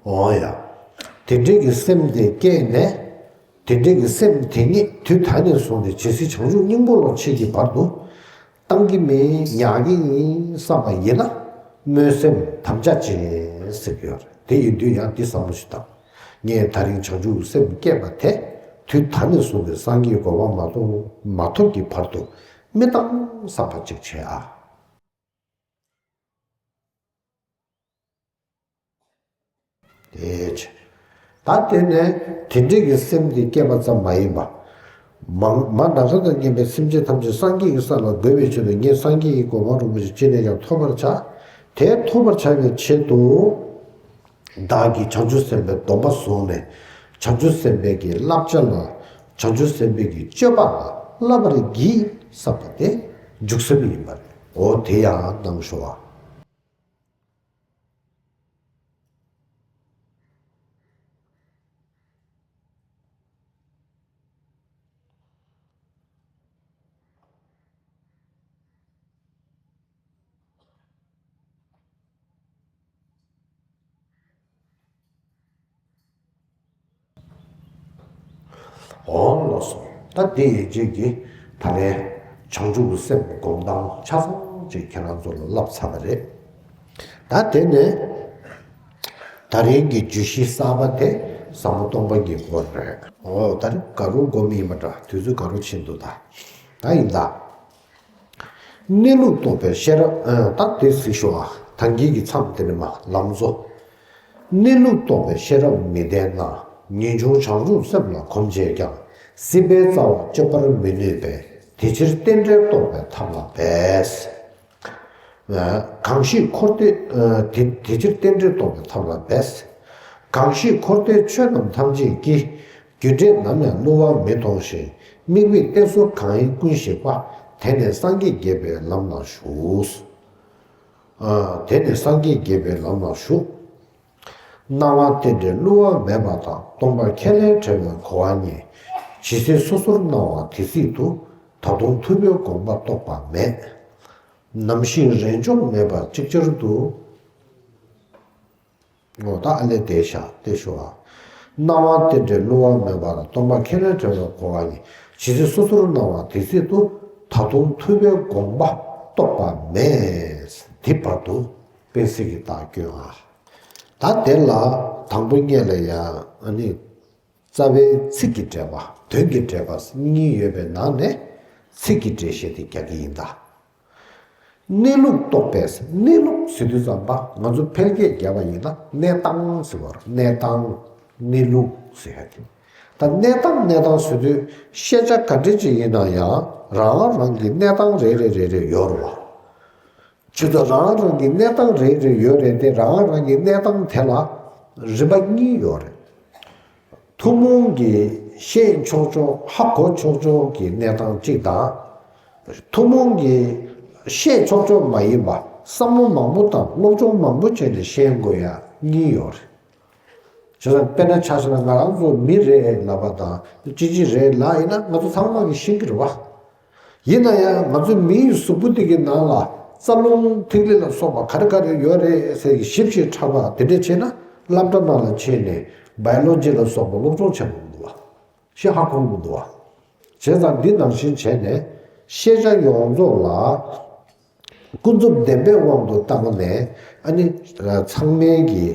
འོ་ཡ། དེ་འདྲའི་གི་སེམས་དེ་སྐྱེས་ནས། དེ་འདྲའི་གི་སེམས་དེ་ཉིད་དུས་ད་ནས་བཟུང་སྟེ་ཇི་སྲིད་བྱང་ཆུབ་སྙིང་པོ་ལ་མཆིས་ཀྱི་བར་དུ་བཏང་གི་མིན་ཉར་གི་ཡིན་བསམ་པ་ཡིན་ན། སྨོན་སེམས་དམ་བཅའ་བྱེད་ཟེར་གྱི་ཡོད་རེད། དེ་ཡིན་དུས་ཡང་འདི་བསམ་བློ་ཞིག་བཏང་། ངས་ད་རིང་བྱང་ཆུབ་སེམས་བསྐྱེད་པ་དེ་དུས་ད་ནས་བཟུང་སྟེ་སངས་རྒྱས་གོ་འཕང་མ་ཐོབ་མ་ཐོབ་ཀྱི་བར་དུ་མི་བཏང་བསམ་པ་ཅིག་བྱེད་ཨ། དེ་བྱས། ད་དེ་ནས་དེ་འདྲའི་གི་སེམས་དེ་སྐྱེས་པ་ཙམ་མ་ཡིན་པ། མ་མ་ནམ་མཁའ་དང་མཉམ་པའི་སེམས་ཅན་ཐམས་ཅད་སངས་རྒྱས་ཀྱི་ས་ལ་འགོད་པའི་ཆེད་དུ་ངས་སངས་རྒྱས་ཀྱི་གོ་འཕང་རིན་པོ་ཆེ་ཅི་ནས་ཀྱང་ཐོབ་པར་བྱ། དེ་ཐོབ་པར་བྱ་བའི་ཆེད་དུ། བདག་གིས་བྱང་ཆུབ་སེམས་དཔའི་སྡོམ་པ་བཟུང་ནས། བྱང་ཆུབ་སེམས་དཔའི་གི་བསླབ་བྱ་ལ། བྱང་ཆུབ་སེམས་དཔའི་གི་སྤྱོད་པ་ལ་བསླབ་པར་བགྱི་བསམ་པ་དེ་འཇུག་སེམས་ཡིན་པ་རེད། འོ་དེ་ཡང་གནང་ཤོག་ཨ། འོང་ལགས་སོ། ད་འདི་ཡན་ཆད་ཀྱིས་ད་ལན་བྱང་ཆུབ་ཀྱི་སེམས་སྒོམ་སྟངས་ཆ་ཚང་ཅིག་ཁྱེད་རང་ཚོ་ལ་བསླབས་ཚར་བ་རེད། ད་དེ་ནས་ད་རིང་གི་བརྗོད་གཞི་གསར་པ་དེ་ཟབ་མོ་སྟོང་པ་ཉིད་སྐོར་རེད། འོ་ད་རིང་ག་རུ་སྒོམ་ཡིན་པ་འདྲ། དུས་ཚོད་ག་རུ་ཕྱིན་འདུག་ད། ད་ཡིན་ད། གནས་ལུགས་རྟོགས་པའི་ཤེས་རབ། ཨ། ད་དེ་གཟིགས་ཤོག་ཨ། ད་གིན་གྱི་མཚམས་དེ་ནས་མར་ལམ་གཙོ། གནས་ལུགས་རྟོགས་པའི་ཤེས་རབ་མི་ལྡན་ན། ངེས་འབྱུང་བྱང་ཆུབ་སེམས་ལ་གོམས་བྱས་ཀྱང་། སྲིད་པའི་རྩ་བ་གཅོད་པར་མི་ནུས་པས། དེ་ཕྱིར་རྟེན་འབྲེལ་རྟོགས་པའི་ཐབས་ལ་འབད། ཨ། གང་ཞིག་འཁོར་འདས། ཨ། དེ་དེ་ཕྱིར་རྟེན་འབྲེལ་རྟོགས་པའི་ཐབས་ལ་འབད། གང་ཞིག་འཁོར་འདས་ཆོས་རྣམས་ཐམས་ཅད་ཀྱི། རྒྱུ་འབྲས་ནམ་ཡང་བསླུ་བ་མི་མཐོང་ཞིང་། དམིགས་མེད་གཏད་སོ་གང་ཡིན་ཀུན་ཞིག་པ། དེ་ནི་སངས་རྒྱས་དགྱེས་པའི་ལམ་ལ་ཞུགས། ཨ། དེ་ནི་སངས་རྒྱས་དགྱེས་པའི་ལམ་ལ་ཞུགས། སྣང་བ་རྟེན་འབྲེལ་བསླུ་བ་མེད་པ་དང་། སྟོང་པ་ཁས་ལེན་བྲལ་བའི་གོ་བ་གཉིས། ཇི་སྲིད་སོ་སོར་སྣང་བ་དེ་སྲིད་དུ། ད་དུང་ཐུབ་པའི་དགོངས་པ་རྟོགས་པ་མེད། ནམ་ཞིག་རེས་འཇོག་མེད་པར་ཅིག་ཅར་དུ། འོ་ད་ཨ་ལས་དེ་བཞག་དེ་ཞུ་བ། སྣང་བ་རྟེན་འབྲེལ་བསླུ་བ་མེད་པ་དང་། སྟོང་པ་ཁས་ལེན་བྲལ་བའི་གོ་བ་གཉིས། ཇི་སྲིད་སོ་སོར་སྣང་བ་དེ་སྲིད་དུ། ད་དུང་ཐུབ་པའི་དགོངས་པ་རྟོགས་པ་མེད། དེ་བར་དུ་དཔེ་གཟིགས་ཀྱི་རྟགས་སྐྱོན་ཨ། ད་དེ་ལ་དང་པོ་སྔོན་ལ་ཡང་ཨ་ནི། རྩ་བའི་ཚིག་གི་འགྲེལ་པ། དོན་གྱི་འགྲེལ་པ་གཉིས་ཡོད་པའི་ནང་ནས་ཚིག་གི་འགྲེལ་བཤད་དེ་རྒྱག་གི་ཡིན་ད། གནས་ལུགས་རྟོགས་པས། གནས་ལུགས་ཟེར་དུས་ཙམ་པ་ང་ཚོ་ཕལ་སྐད་བརྒྱབ་པ་ཡིན་ན་གནས་སྟངས་ཟེར་བ་རེད། གནས་སྟངས། གནས་ལུགས་ཟེར་ཡ་དེ། ད་གནས་སྟངས་གནས་སྟངས་ཟེར་དུས་ཤེས་བྱ་ག་འདྲ་ཅིག་ཡིན་ན་ཡང་རང་རང་གི་གནས་སྟངས་རེ་རེ་རེ་རེ་ཡོད་རེད་བ། ཁྱེད་ཚོ་རང་རང་གི་གནས་སྟངས་རེ་རེ་ཡོད་རེད་དེ། རང་རང་གི་གནས་སྟངས་དེ་ལ་རིམ་པ་གཉིས་ཡོད་རེད། ཐུན་མོང་གི་ཤེས་ཆོག་ཆོག་ཧ་གོ་ཆོག་ཆོག་གི་གནས་སྟངས་གཅིག་དང་། ཐུན་མོང་གི་ཤེས་ཆོག་ཆོག་མ་ཡིན་པ། བསམ་བློ་མང་པོ་དང་སློབ་སྦྱོང་མང་པོ་བྱས་ནས་ཤེས་དགོས་ཡ་གཉིས་ཡོད་རེད། བྱས་ཙང་དཔེར་ན་ཆ་བཞག་ན་ང་རང་ཚོ་མི་རེད་ལབ་པ་དང་ཅི་ཅི་རེད་ལབ་ཡིན་ན་ང་ཚོ་ཚང་མ་གིས་ཤེས་ཀྱི་རེད་བ། ཡིན་ན་ཡང་ང་ཚོའི་མིའི་གཟུགས་པོ་འདི་གི་ནང་ལ་རྩ་རླུང་ཐིག་ལེ་ལ་སོགས་པ་ག་རེ་ག་རེ་ཡོད་རེད་ཟེར་གྱི་ཞིབ་ཞིབ་ཕྲ་བ་དེ་འདྲས་བྱས་ན་སློབ་གྲྭ་ནང་ལ་ཕྱིན་ནས་ བའི་ལོ་ཇི་ལ་སོགས་པ་སློབ་སྦྱོང་བྱེད་དགོས་འདུག་བ། ཞེས་ཧ་གོ་དགོས་འདུག་བ། བྱས་ཙང་འདི་ནང་བཞིན་བྱས་ནས་ཤེས་བྱ་ཡོངས་རྫོགས་ལ་ཀུན་རྫོབ་བདེན་པའི་དབང་དུ་བཏང་ནས། ཨ་ནི་ཚང་མའི་གི་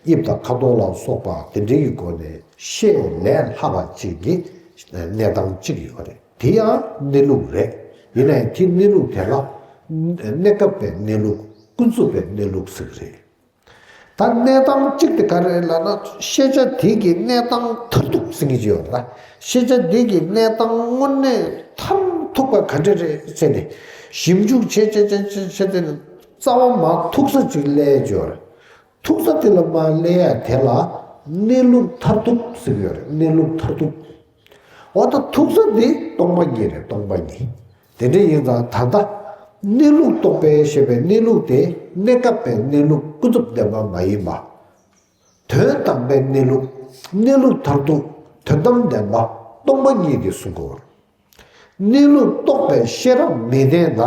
དབྱིབས་དང་ཁ་དོག་ལ་སོགས་པ་དེ་འདྲའི་གི་སྒོ་ནས་ཤེས་ལས་ལྷག་པ་ཅིག་གི་གནས་སྟངས་གཅིག་ཡོད་རེད། དེ་ཡང་གནས་ལུགས་རེད། ཡིན་ནའི་དེ་གནས་ལུགས་དེ་ལ་གནས་སྐབས་པའི་གནས་ལུགས། ཀུན་རྫོབ་པའི་གནས་ལུགས་ཟེར་གི་རེད། ད་གནས་སྟངས་གཅིག་དེ་ག་རེ་རེད་ལབ་ན། ཤེས་བྱ་དེ་གི་གནས་སྟངས་མཐར་ཐུག་ཟེར་མཁན་ཅིག་ཡོད་རེད། ཤེས་བྱ་དེ་གི་གནས་སྟངས་དངོས་གནས་མཐར་ཐུག་པ་ག་འདྲ་རེད་ཟེར་ནས་ཞིབ་འཇུག་བྱེད་བྱེད་བྱེད་བྱེད་བྱེད་དེ་ནི་རྩ་བ་མ་ཐུག་ས་ཅིག་སླེབས་ཡོད་རེད། ཐུག་ས་དེ་ལ་མ་སླེབས་ཡ་དེ་ལ་གནས་ལུགས་མཐར་ཐུག་ཟེར་གི་ཡོད་རེད། གནས་ལུགས་མཐར་ཐུག་འོ་ད་ཐུག་ས་འདི་སྟོང་པ་ཉིད་རེད། སྟོང་པ་ཉིད། དེ་འདྲ་ཡིན་ཙང་ད་ལྟ་གནས་ལུགས་རྟོགས་པའི་ཞེས་པའི་གནས་ལུགས་དེ་གནས་སྐབས་པའི་གནས་ལུགས་ཀུན་རྫོབ་བདེན་པ་མ་ཡིན་པ། དོན་དམ་པའི་གནས་ལུགས། གནས་ལུགས་མཐར་ཐུག་དོན་དམ་བདེན་པ་སྟོང་པ་ཉིད་དེ་གསུང་གི་ཡོད། གནས་ལུགས་རྟོགས་པའི་ཤེས་རབ་མི་ལྡན་ན་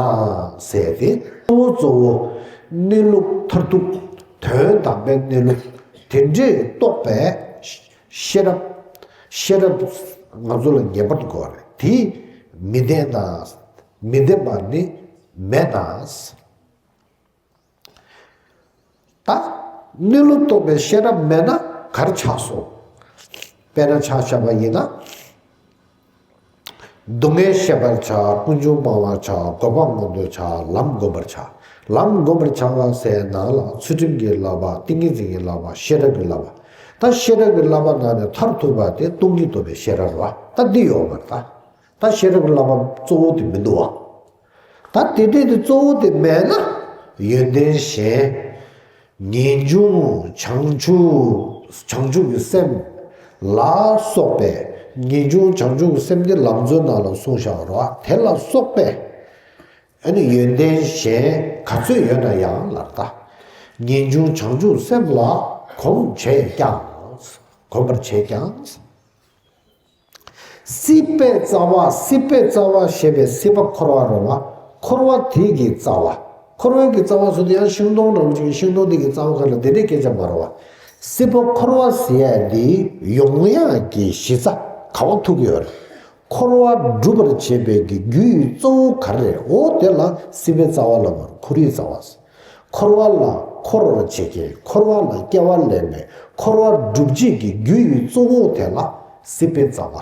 ཟེར་ཏེ། གཙོ་བོ་གཙོ་བོ་གནས་ལུགས་མཐར་ཐུག་དོན་དམ་པའི་གནས་ལུགས་དེ་འདྲས་རྟོགས་པའི་ཤེས་རབ། ཤེས་རབ་ང་ཚོ་ལ་ངེས་པར་དུ་དགོས་པ་རེད། དེ་མི་ལྡན་ན། མི་ལྡན་པ་ནི་མེད་ན། ད་གནས་ལུགས་རྟོགས་པའི་ཤེས་རབ་མེད་ན་ག་རེ་ཆགས་སོང་། དཔེར་ན་ཆ་བཞག་པ་ཡིན་ན། སྡུག་བསྔལ་ཤེས་པར་བྱ། ཀུན་འབྱུང་སྤང་བར་བྱ། འགོག་པ་མང་དུ་བྱ། ལམ་བསྒོམ་པར་བྱ། ལམ་བསྒོམ་པར་བྱ་བ་ཟེར་ནང་ལ་ཚུལ་ཁྲིམས་ཀྱི་བསླབ་པ། ཏིང་ངེ་འཛིན་གྱི་བསླབ་པ། ཤེས་རབ་ཀྱི་བསླབ་པ། ད་ཤེས་རབ་ཀྱི་བསླབ་པ་ནང་ནས་མཐར་ཐུག་པ་དེ་སྟོང་ཉིད་རྟོགས་པའི་ཤེས་རབ་རེད་བ། ད་འདི་ཡོད་མ་རེད་ད། ད་ཤེས་རབ་ཀྱི་བསླབ་པ་གཙོ་བོ་དེ་མི་འདུག་བ། ད་དེ་འདྲས་དེ་གཙོ་བོ་དེ་མེད་ན། ཡོན་ཏན་གཞན། ངེས་འབྱུང་བྱང་ཆུབ། བྱང་ཆུབ་ཀྱི་སེམས་ལ་སོགས་པའི། ངེས་འབྱུང་བྱང་ཆུབ་ཀྱི་སེམས་དེ་ལམ་གཙོའི་ནང་ལ་གསུངས་བཞག་པ་རེད་བ། དེ་ལ་སོགས་པའི་ཨ་ནི་ཡོན་ཏན་གཞན་ག་ཚོད་ཡོད་ན་ཡང་ལབ་ད། ངེས་འབྱུང་བྱང་ཆུབ་སེམས་ལ་གོམས་བྱས་ཀྱང་། གོམས་པར་བྱས་ཀྱང་། སྲིད་པའི་རྩ་བ། སྲིད་པའི་རྩ་བ་ཞེས་པའི་སྲིད་པ་འཁོར་བ་རེད་བ། འཁོར་བ་དེ་གི་རྩ་བ། འཁོར་བའི་གི་རྩ་བ་ཟེར་དུས་ཡང་ཤིང་སྡོང་རང་བཞིན། ཤིང་སྡོང་དེ་གི་རྩ་བ་ག་ལ་དེ་འདྲའི་སྐད་ཆ་མ་རེད་བ། སྲིད་པ་འཁོར་བ་ཟེར་ཡ་འདི་ཡོང་ཡག་གི་གཞི་རྩ་ག་བ་ཐུག་གི་ཡོད་རེད། འཁོར་བ་སྒྲུབ་པར་བྱེད་པའི་གི་རྒྱུ་ཡི་གཙོ་བོ་ག་རེ་རེད། འོ་དེ་ལ་སྲིད་པའི་རྩ་བ་ལབ་པ་རེད། འཁོར་བའི་རྩ་བ། འཁོར་བ་ལ་འཁོར་བར་བྱེད་མཁན། འཁོར་བ་ལ་སྐྱེ་བ་ལེན་མཁན། འཁོར་བ་སྒྲུབ་བྱེད་ཀྱི་རྒྱུ་ཡི་གཙོ་བོ་དེ་ལ་སྲིད་པའི་རྩ་བ།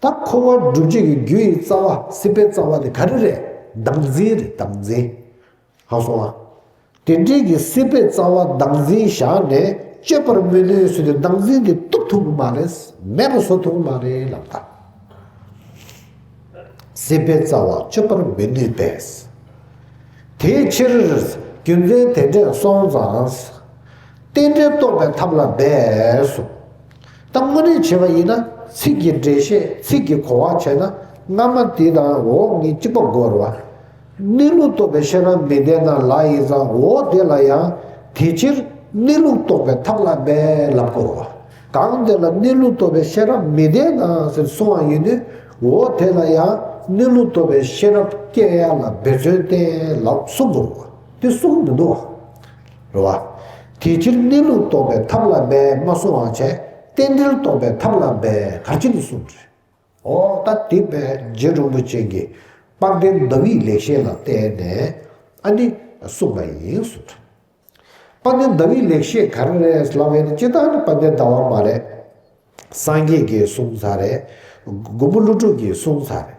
ད་འཁོར་བ་སྒྲུབ་བྱེད་ཀྱི་རྒྱུ་ཡི་རྩ་བ། སྲིད་པའི་རྩ་བ་དེ་ག་རེ་རེད། བདག་འཛིན་རེད། བདག་འཛིན། ཧ་སོང་ང་། དེ་འདྲའི་གི་སྲིད་པའི་རྩ་བ་བདག་འཛིན་བཞག་ནས་གཅོད་པར་མི་ནུས་ཟེར་ཏེ་བདག་འཛིན་དེ་གཏུབ་ཐུབ་ཀྱི་མ་རེད། མེད་པ་བཟོ་ཐུབ་ཀྱི་མ་རེད་ལབ་ད། སྲིད་པའི་རྩ་བ་གཅོད་པར་མི་ནུས་པས། དེའི་ཕྱིར་རྒྱུ་མཚན་དེ་འདྲས་སོང་ཙང་། རྟེན་འབྲེལ་རྟོགས་པའི་ཐབས་ལ་འབད་གསུངས། ད་དངོས་གནས་བྱས་པ་ཡིན་ན་ཚིག་གི་འགྲེལ་བཤད། ཚིག་གི་གོ་བ་བྱས་ན་སྔ་མ་དེ་དང་འོ་གཉིས་གཅིག་པ་དགོས་རེད་བ། གནས་ལུགས་རྟོགས་པའི་ཤེས་རབ་མི་ལྡན་ན་ལབ་ཡིན་ཙང་། འོ་དེ་ལ་ཡང་དེ་ཕྱིར་གནས་ལུགས་རྟོགས་པའི་ཐབས་ལ་འབད་ལབ་དགོས་རེད་བ། གང་དེ་ལ་གནས་ལུགས་རྟོགས་པའི་ཤེས་རབ་མི་ལྡན་ན་ཟེར་གསུང་བ་ཡིན་དུས། འོ་དེ་ལ་ཡང་གནས་ལུགས་རྟོགས་པའི་ཤེས་རབ་སྐྱེ་ཡག་ལ་འབད་བརྩོན་བསྟེན་ལབ་གསུང་དགོས་རེད་བ། དེ་གསུང་མི་འདུག་བ། རེད་བ། དེ་ཕྱིར་གནས་ལུགས་རྟོགས་པའི་ཐབས་ལ་འབད་མ་གསུང་བ་བྱས། རྟེན་འབྲེལ་རྟོགས་པའི་ཐབས་ལ་འབད་ག་རེ་བྱས་ནས་གསུངས་རེད། འོ་ད་དེ་བས་རྗེ་རིན་པོ་ཆེ་གིས་དཔལ་ལྡན་ཟླ་བའི་ལེགས་བཤད་ལ་བརྟེན་ནས་ཨ་ནི་གསུངས་པ་ཡིན་གསུངས་རེད། དཔལ་ལྡན་ཟླ་བའི་ལེགས་བཤད་ག་རེ་རེད་ལབ་ཡིན་ན། སྤྱིར་བཏང་ནི་དཔལ་ལྡན་ཟླ་བ་མ་རེད། སངས་རྒྱས་ཀྱིས་གསུངས་ཚར་རེད། མགོན་པོ་ཀླུ་སྒྲུབ་ཀྱིས་གསུངས་ཚར་རེད།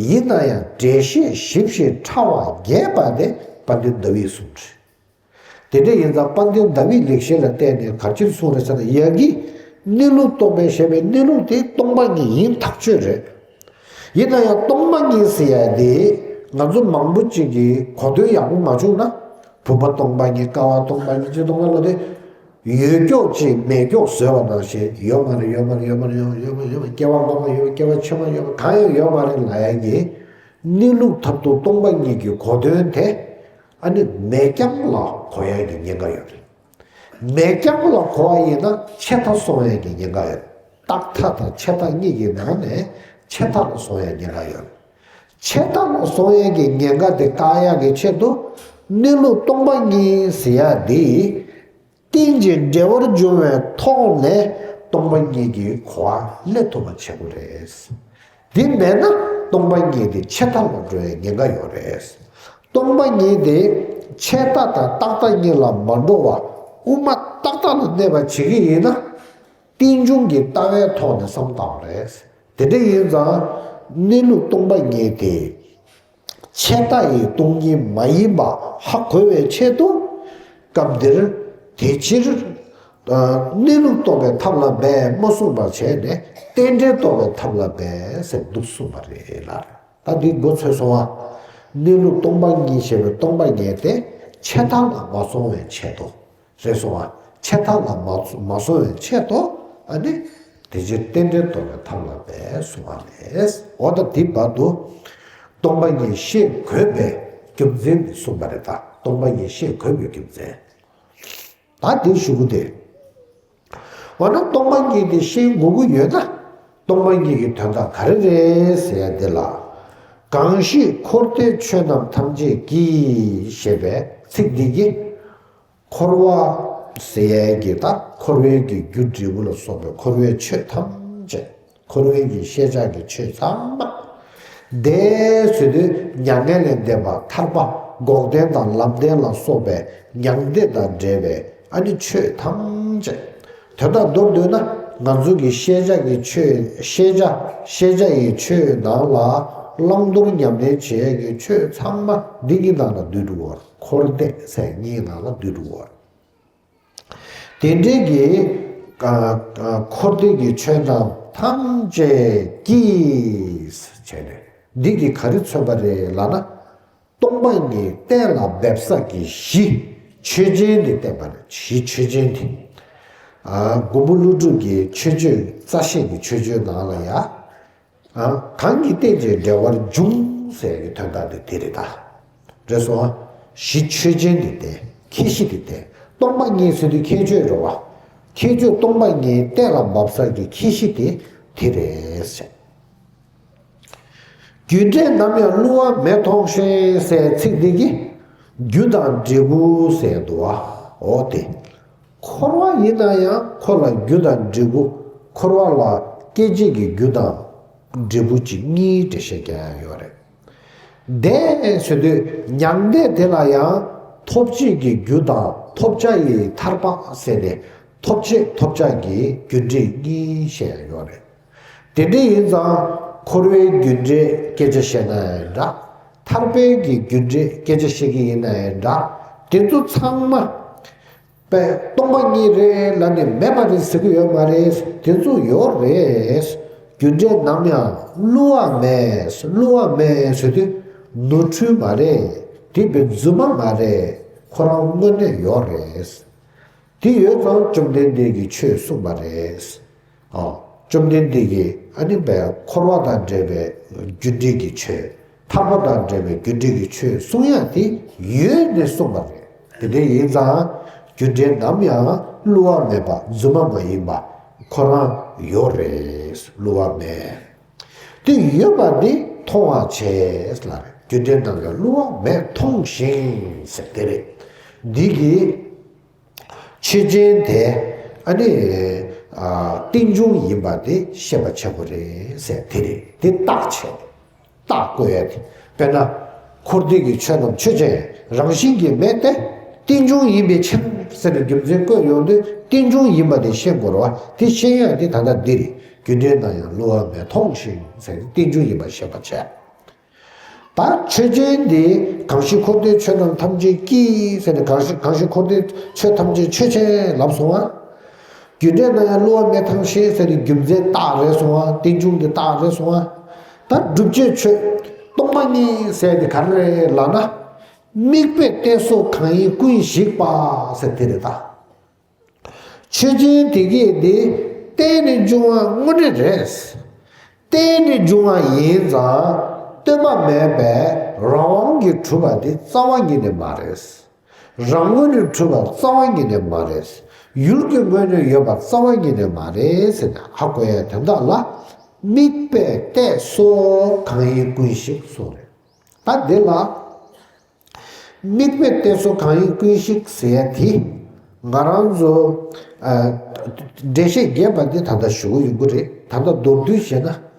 ཡིན་ན་ཡང་འགྲེལ་བཤད་ཞིབ་ཞིང་ཕྲ་བ་རྒྱས་པ་དེ་དཔལ་ལྡན་ཟླ་བས་གསུངས་རེད། དེ་འདྲ་ཡིན་ཙང་དཔལ་ལྡན་ཟླ་བའི་ལེགས་བཤད་ལ་བརྟེན་ནས་ག་རེ་གསུངས་རེད་ཟེར་ན། ཡ་གི་གནས་ལུགས་རྟོགས་པའི་ཞེས་པའི་གནས་ལུགས་དེ་སྟོང་པ་ཉིད་ཡིན་ཐག་ཆོད་རེད། ཡིན་ན་ཡང་སྟོང་པ་ཉིད་ཟེར་ཡ་དེ་ང་ཚོ་མང་པོ་ཅིག་གིས་གོ་དོན་ཡག་པོ་མ་བྱུང་ན། བུམ་པ་སྟོང་པ་ཉིད། ཀ་བ་སྟོང་པ་ཉིད། ཅི་སྟོང་པ་ལ་དེ། ཡོད་ཀྱོག་ཅིག་མེད་ཀྱོག་བཟོས་པ་ནང་བཞིན། ཡོད་མ་རེད། ཡོད་མ་རེད། ཡོད་མ་རེད། ཡོད་མ་རེད། ཡོད་མ་རེད། སྐྱེ་བ་སྔ་མ་ཡོད། སྐྱེ་བ་ཕྱི་མ་ཡོད། གང་ཡང་ཡོད་མ་རེད་ལབ་ཡ་གི་གནས་ལུགས་མཐར་ཐུག་སྟོང་པ་ཉིད་ཀྱི་གོ་དོན་དེ། ཨ་ནི་མེད་རྐྱང་ལ་གོ་ཡ་གི་ཉེན་ཁ་ཡོད་རེད། མེད་རྐྱང་ལ་གོ་བ་ཡིན་ན་ཆད་མཐའ་སོང་ཡ་གི་ཉེན་ཁ་ཡོད། རྟག་མཐའ་དང་ཆད་མཐའ་གཉིས་ཀྱི་ནང་ནས་ཆད་མཐའ་ལ་སོང་ཡ་ཉེན་ཁ་ཡོད། ཆད་མཐའ་ལ་སོང་ཡ་གི་ཉེན་ཁ་དེ་བཀག་ཡ་གི་ཆེད་དུ་གནས་ལུགས་སྟོང་པ་ཉིད་ཟེར་ཡ་འདི། རྟེན་ཅིང་འབྲེལ་བར་འབྱུང་བའི་ཐོག་ནས་ སྟོང་པ་ཉིད་ཀྱི་གོ་བ་སླེབས་ཐུབ་པ་བྱེད་དགོས་རེད། འདི་མེད་ན་སྟོང་པ་ཉིད་དེ་ཆད་ལྟ་ལ་འགྲོ་བའི་ཉེན་ཁ་ཡོད་རེད། སྟོང་པ་ཉིད་དེ་ཆད་ལྟ་དང་རྟག་ལྟ་གཉིས་ལ་མ་འགྲོ་བར་དབུ་མ་ཏག་ཏག་ལ་གནས་པ་བྱེད་ཀྱི་ཡིན་ན། རྟེན་འབྱུང་གི་ལྟ་བའི་ཐོག་ནས་བསམ་བཏང་བ་རེད། དེ་འདྲ་ཡིན་ཙང་གནས་ལུགས་སྟོང་པ་ཉིད་དེ་ཆད་ལྟ་ཡི་སྟོང་ཉིད་མ་ཡིན་པ་ཧ་གོ་བའི་ཆེད་དུ། སྐབས་འདིར་དེ་ཕྱིར་གནས་ལུགས་རྟོགས་པའི་ཐབས་ལ་འབད་མ་གསུངས་པར་བྱས་ནས་རྟེན་འབྲེལ་རྟོགས་པའི་ཐབས་ལ་འབད་ཟེར་འདུག་གསུངས་པ་རེད་ལ། ད་འདི་མགོ་ཚོས་སོང་བ། གནས་ལུགས་སྟོང་པ་ཉིད་ཞེས་པའི་སྟོང་པ་ཉིད་དེ་ཆད་ལྟ་ལ་མ་སོང་བའི་ཆེད་དུ། རེད་སོང་བ། ཆད་ལྟ་ལ་མ་མ་སོང་བའི་ཆེད་དུ། ཨ་ནི་དེ་ཕྱིར་རྟེན་འབྲེལ་རྟོགས་པའི་ཐབས་ལ་འབད་གསུངས་པ་རེད། འོ་ད་འདི་བར་དུ་སྟོང་པ་ཉིད་ཤེས་དགོས་པའི་རྒྱུ་མཚན་འདི་གསུངས་པ་རེད། ད་སྟོང་པ་ཉིད་ཤེས་དགོས་པའི་རྒྱུ་མཚན། ད་འདི་ཞུ་གི་དེ། འོ་ན་སྟོང་པ་ཉིད་དེ་ཤེས་དགོས་ཀྱི་ཡོད་ན། སྟོང་པ་ཉིད་ཀྱི་དོན་དག་ག་རེ་རེད་ཟེར་ཡ་འདི་ལ། གང་ཞིག་འཁོར་འདས་ཆོས་རྣམས་ཐམས་ཅད་ཀྱི་ཞེས་པའི་ཚིག་འདི་གིས། འཁོར་བ་ཟེར་ཡ་གི་ད་འཁོར་བའི་གི་རྒྱུ་འབྲས་བུ་ལ་སོགས་པའི་འཁོར་བའི་ཆོས་ཐམས་ཅད། འཁོར་བའི་གི་ཤེས་བྱ་གི་ཆོས་ཚང་མ། དེ་ཟེར་དུས་མྱ་ངན་ལས་འདས་པ་ཐར་པ་འགོག་བདེན་དང་ལམ་བདེན་ལ་སོགས་པའི་མྱང་འདས་དང་འབྲེལ་བའི་ཨ་ནི་ཆོས་ཐམས་ཅད། དོན་དག་མདོར་བསྡུས་ན་ང་ཚོ་གི་ཤེས་བྱ་གི་ཆོས། ཤེས་བྱ་ཤེས་བྱ་ཡི་ཆོས་ནང་ལ་བླང་དོར་ཉམས་ལེན་བྱེད་ཡ་གི་ཆོས་ཚང་མ་འདི་གཉིས་ནང་ལ་འདུས་འགྲོ་བར། འཁོར་འདས་ཟེར་གཉིས་ནང་ལ་འདུས་འགྲོ་བར། དེ་འདྲའི་གི་ཨ་ཨ་འཁོར་འདས་ཀྱི་ཆོས་རྣམས་ཐམས་ཅད་ཀྱིས་བྱས་ནས། འདི་གིས་ག་རེ་མཚོན་པ་རེད་ལབ་ན། སྟོང་པ་ཉིད་གཏན་ལ་འབེབས་ས་གི་གཞི་ཆོས་ཅན་དེ་བསྟན་པ་རེད། གཞི་ཆོས་ཅན་དེ། ཨ་མགོན་པོ་ཀླུ་སྒྲུབ་ཀྱི་མཆོད་བརྗོད། རྩ་ཤེས་ཀྱི་མཆོད་བརྗོད་ནང་ལ་ཡ། ཨ་གང་གིས་རྟེན་ཅིང་འབྲེལ་བར་འབྱུང་ཟེར་གྱི་དོན་དག་དེ་དེ་རེད་ད། རེད་སོང་ཨ། གཞི་ཆོས་ཅན་དེ་བསྟན། ཁྱད་གཞི་དེ་བསྟན། སྟོང་པ་ཉིད་ཟེར་དུས་ཁྱད་ཆོས་རེད་བ། ཁྱད་ཆོས་སྟོང་པ་ཉིད་གཏན་ལ་འབེབས་ས་གི་ཁྱད་གཞི་དེ་དེ་རེད་ཟེར། རྒྱུ་འབྲས་ནམ་ཡང་བསླུ་བ་མེད་མཐོང་ཞིང་ཟེར་ཚིག་འདི་གིས་རྒྱུ་དང་འབྲས་བུ་ཟེར་འདུག་བ། འོ་དེ། འཁོར་བ་ཡིན་ན་ཡང་འཁོར་ལ་རྒྱུ་དང་འབྲས་བུ། འཁོར་བ་ལ་སྐྱེད་བྱེད་ཀྱི་རྒྱུ་དང་འབྲས་བུ་གཅིག་གཉིས་འགྲེལ་བཤད་རྒྱག་ཡ་ཡོད་རེད། འདས་ཟེར་དུས་མྱང་འདས་དེ་ལ་ཡང་ཐོབ་བྱེད་ཀྱི་རྒྱུ་དང་ཐོབ་བྱ་ཡི་ཐར་པ་ཟེར་ནས་ཐོབ་བྱེད་ཐོབ་བྱ་གི་རྒྱུ་འབྲས་གཉིས་བཤད་ཡ་ཡོད་རེད། དེ་འདྲ་ཡིན་ཙང་འཁོར་བའི་རྒྱུ་འབྲས་སྐད་ཆ་བཤད་ན་ཡང་འདྲ། ཐར་པའི་གི་རྒྱུ་འབྲས་སྐད་ཆ་བཤད་ཀྱི་ཡིན་ན་ཡང་འདྲ། དེ་ཚོ་ཚང་མ་པས་སྟོང་པ་ཉིད་རེད་ལབ་ནས་མེད་པ་རེད་ཟེར་གི་ཡོད་མ་རེད། དེ་ཚོ་ཡོད་རེད། རྒྱུ་འབྲས་ནམ་ཡང་བསླུ་བ་མེད། བསླུ་བ་མེད་ཟེར་དུས་ནོར་འཁྲུལ་མ་རེད། དེ་བས་རྫུན་མ་མ་རེད། ཁོ་རང་དངོས་གནས་ཡོད་རེད། དེ་ཡོད་ཙང་བཅོམ་ལྡན་འདས་ཀྱིས་ཆོས་གསུངས་པ་རེད། ཨོ། བཅོམ་ལྡན་འདས་ཀྱིས་ཨ་ནི་བས་འཁོར་བ་དང་འབྲེལ་བའི་རྒྱུ་འབྲས་ཀྱི་ཆོས། ཐར་པ་དང་འབྲེལ་བའི་རྒྱུ་འབྲས་ཀྱི་ཆོས་གསུང་ཡ་དེ་ཡོད་ནས་གསུངས་པ་རེད། དེ་འདྲ་ཡིན་ཙང་རྒྱུ་འབྲས་ནམ་ཡང་བསླུ་བ་མེད་པ་རྫུན་མ་མ་ཡིན་པ་ཁོ་རང་ཡོད་རེད། བསླུ་བ་མེད། དེ་ཡོད་པ་འདི་མཐོང་བ་བྱས་ལ་རེད། རྒྱུ་འབྲས་ནམ་ཡང་བསླུ་བ་མེད་མཐོང་ཞིང་ཟེར་དེ་རེད། འདི་གི་ཆོས་ཅན་དེ་ཨ་ནི་ཨ་རྟེན་འབྱུང་ཡིན་པ་དེ་ཤེས་པ་བྱེད་དགོས་རེད་ཟེར་དེ་རེད། དེ་རྟགས་བྱས། རྟགས་བཀོད་ཡ་དེ། དཔེར་ན། འཁོར་འདས་ཀྱི་ཆོས་རྣམས་ཆོས་ཅན། རང་བཞིན་གྱིས་མེད་དེ། རྟེན་འབྱུང་ཡིན་པའི་ཕྱིར་ཟེར་ནས་རྒྱུ་མཚན་བཀོད་ཡོང་དུས་རྟེན་འབྱུང་ཡིན་པ་དེ་ཤེས་དགོས་རེད་བ། དེ་ཤེས་ཡ་དེ་ད་ལྟ་འདི་རེད། རྒྱུ་འབྲས་ནམ་ཡང་བསླུ་བ་མེད་མཐོང་ཞིང་ཟེར་ནས་རྟེན་འབྱུང་ཡིན་པ་ཤེས་པ་བྱས། ད་ཆོས་ཅན་འདི་གང་ཞིག་འཁོར་འདས་ཆོས་རྣམས་ཐམས་ཅད་ཀྱི་ཟེར་ནས་གང་ཞིག་གང་ཞིག་འཁོར་འདས་ཆོས་ཐམས་ཅད་ཆོས་ཅན་ལབ་སོང་ང་། རྒྱུ་འབྲས་ནམ་ཡང་བསླུ་བ་མེད་མཐོང་ཞིང་ཟེར་ནས་རྒྱུ་མཚན་རྟགས་རེད་སོང་ང་། རྟེན་འབྱུང་འདི་རྟགས་རེད་སོང་ང་། ད་སྒྲུབ་བྱེད་ཆོས་སྟོང་པ་ཉིད་ཟེར་དེ་ག་རེ་རེད་ལབ་ན། དམིགས་པས་གཏད་སོ་གང་ཡིན་ཀུན་ཞིག་པ་ཟེར་དེ་རེད་ད། ཆོས་ཅན་དེ་གས་དེ་བརྟེན་ནས་འབྱུང་བ་དངོས་གནས་རེད། བརྟེན་ནས་འབྱུང་བ་ཡིན་ཙང་སྟོང་པ་མེད་པས་རང་དབང་གིས་གྲུབ་པ་དེ་རྩ་བ་ཉིད་ནས་མ་རེད། རང་ངོས་ནས་གྲུབ་པ་རྩ་བ་ཉིད་ནས་མ་རེད། ཡུལ་གྱི་ངོས་ནས་ཡོད་པ་རྩ་བ་ཉིད་ནས་མ་རེད་ཟེར་ནས་ཧ་གོ་ཡ་དོན་དག་ལ། དམིགས་པས་གཏད་སོ་གང་ཡིན་ཀུན་ཞིག་གསུངས་རེད། ད་འདི་ལ། དམིགས་པས་གཏད་སོ་གང་ཡིན་ཀུན་ཞིག་ཟེར་ཡ་དེ། ང་རང་ཚོ་ཨ་ འགྲེལ་བཤད་རྒྱས་པ་འདི་ད་ལྟ་ཞུ་གི་ཡོང་གི་རེད། ད་ལྟ་མདོར་བསྡུས་བྱས་ན།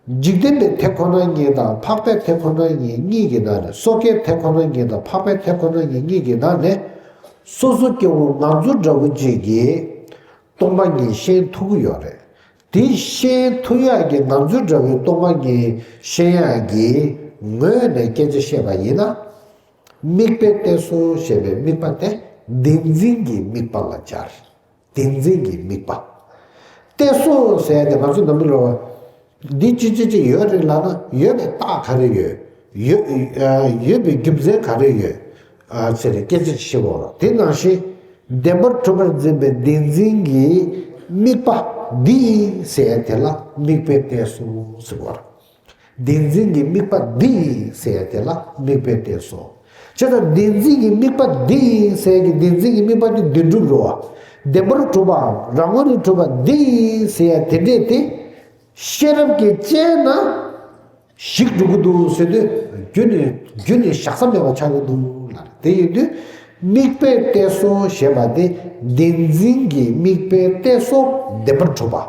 འཇིག་རྟེན་པའི་དེ་ཁོ་ན་ཉིད་དང་འཕགས་པའི་དེ་ཁོ་ན་ཉིད་གཉིས་ཀྱི་ནང་ནས། སོ་སྐྱེའི་དེ་ཁོ་ན་ཉིད་དང་འཕགས་པའི་དེ་ཁོ་ན་ཉིད་གཉིས་ཀྱི་ནང་ནས། སོ་སོ་སྐྱེ་བོ་ང་ཚོ་འདྲ་བོ་ཅིག་གིས་སྟོང་པ་ཉིད་ཤེས་ཐུབ་ཀྱི་ཡོད་རེད། དེ་ཤེས་ཐུབ་ཡག་གི་ང་ཚོ་འདྲ་བོའི་སྟོང་པ་ཉིད་ཤེས་ཡག་གི་ངོས་ནས་སྐད་ཆ་བཤད་པ་ཡིན་ན། དམིགས་པའི་གཏད་སོ་ཞེས་པའི་དམིགས་པ་དེ་བདེན་འཛིན་གྱི་དམིགས་པ་ལ་སྦྱར། བདེན་འཛིན་གྱི་དམིགས་པ། གཏད་སོ་ཟེར་ཡག་དེ་ང་ཚོ་ནམ་རྒྱུན་ལ། འདི་ཅི་ཅི་ཅི་ཡོད་རེད་ལབ་ན། ཡོད་པའི་རྟགས་ག་རེ་ཡོད། ཡོད་ཨ་ཡོད་པའི་རྒྱུ་མཚན་ག་རེ་ཡོད། ཨ་ཟེར་ཏེ་སྐད་ཆ་བཤད་པ་རེད། དེ་ནང་བཞིན་བདེན་པར་གྲུབ་པར་འཛིན་པའི་བདེན་འཛིན་གྱི་དམིགས་པ་འདི་ཡིན་ཟེར་ཡག་དེ་ལ་དམིགས་པའི་གཏད་སོ་ཟེར་བ་རེད། བདེན་འཛིན་གྱི་དམིགས་པ་འདི་ཡིན་ཟེར་ཡག་དེ་ལ་དམིགས་པའི་གཏད་སོ། བྱས་ཙང་བདེན་འཛིན་གྱི་དམིགས་པ་འདི་ཡིན་ཟེར་ཡག་གི་བདེན་འཛིན་གྱི་དམིགས་པ་དེ་བདེན་གྲུབ་རེད་བ། བདེན་པར་གྲུབ་པའམ་རང་ངོས་ནས་གྲུབ་པ་འདི་ཡིན་ཟེར་ཡག་དེ་འདྲས་དེ། ཤེས་རབ་ཀྱིས་དཔྱད་ན་ཞིག་འགྲོ་གི་འདུག་ཟེར་དུས། རྒྱུ་ནི་རྒྱུ་ནི་བཞག་ས་མེད་པ་ཆགས་ཀྱི་འདུག་ལབ་རེད། དེ་ཡིན་དུས་དམིགས་པའི་གཏད་སོ་ཞེས་པ་དེ་བདེན་འཛིན་གྱི་དམིགས་པའི་གཏད་སོ་བདེན་པར་གྲུབ་པ།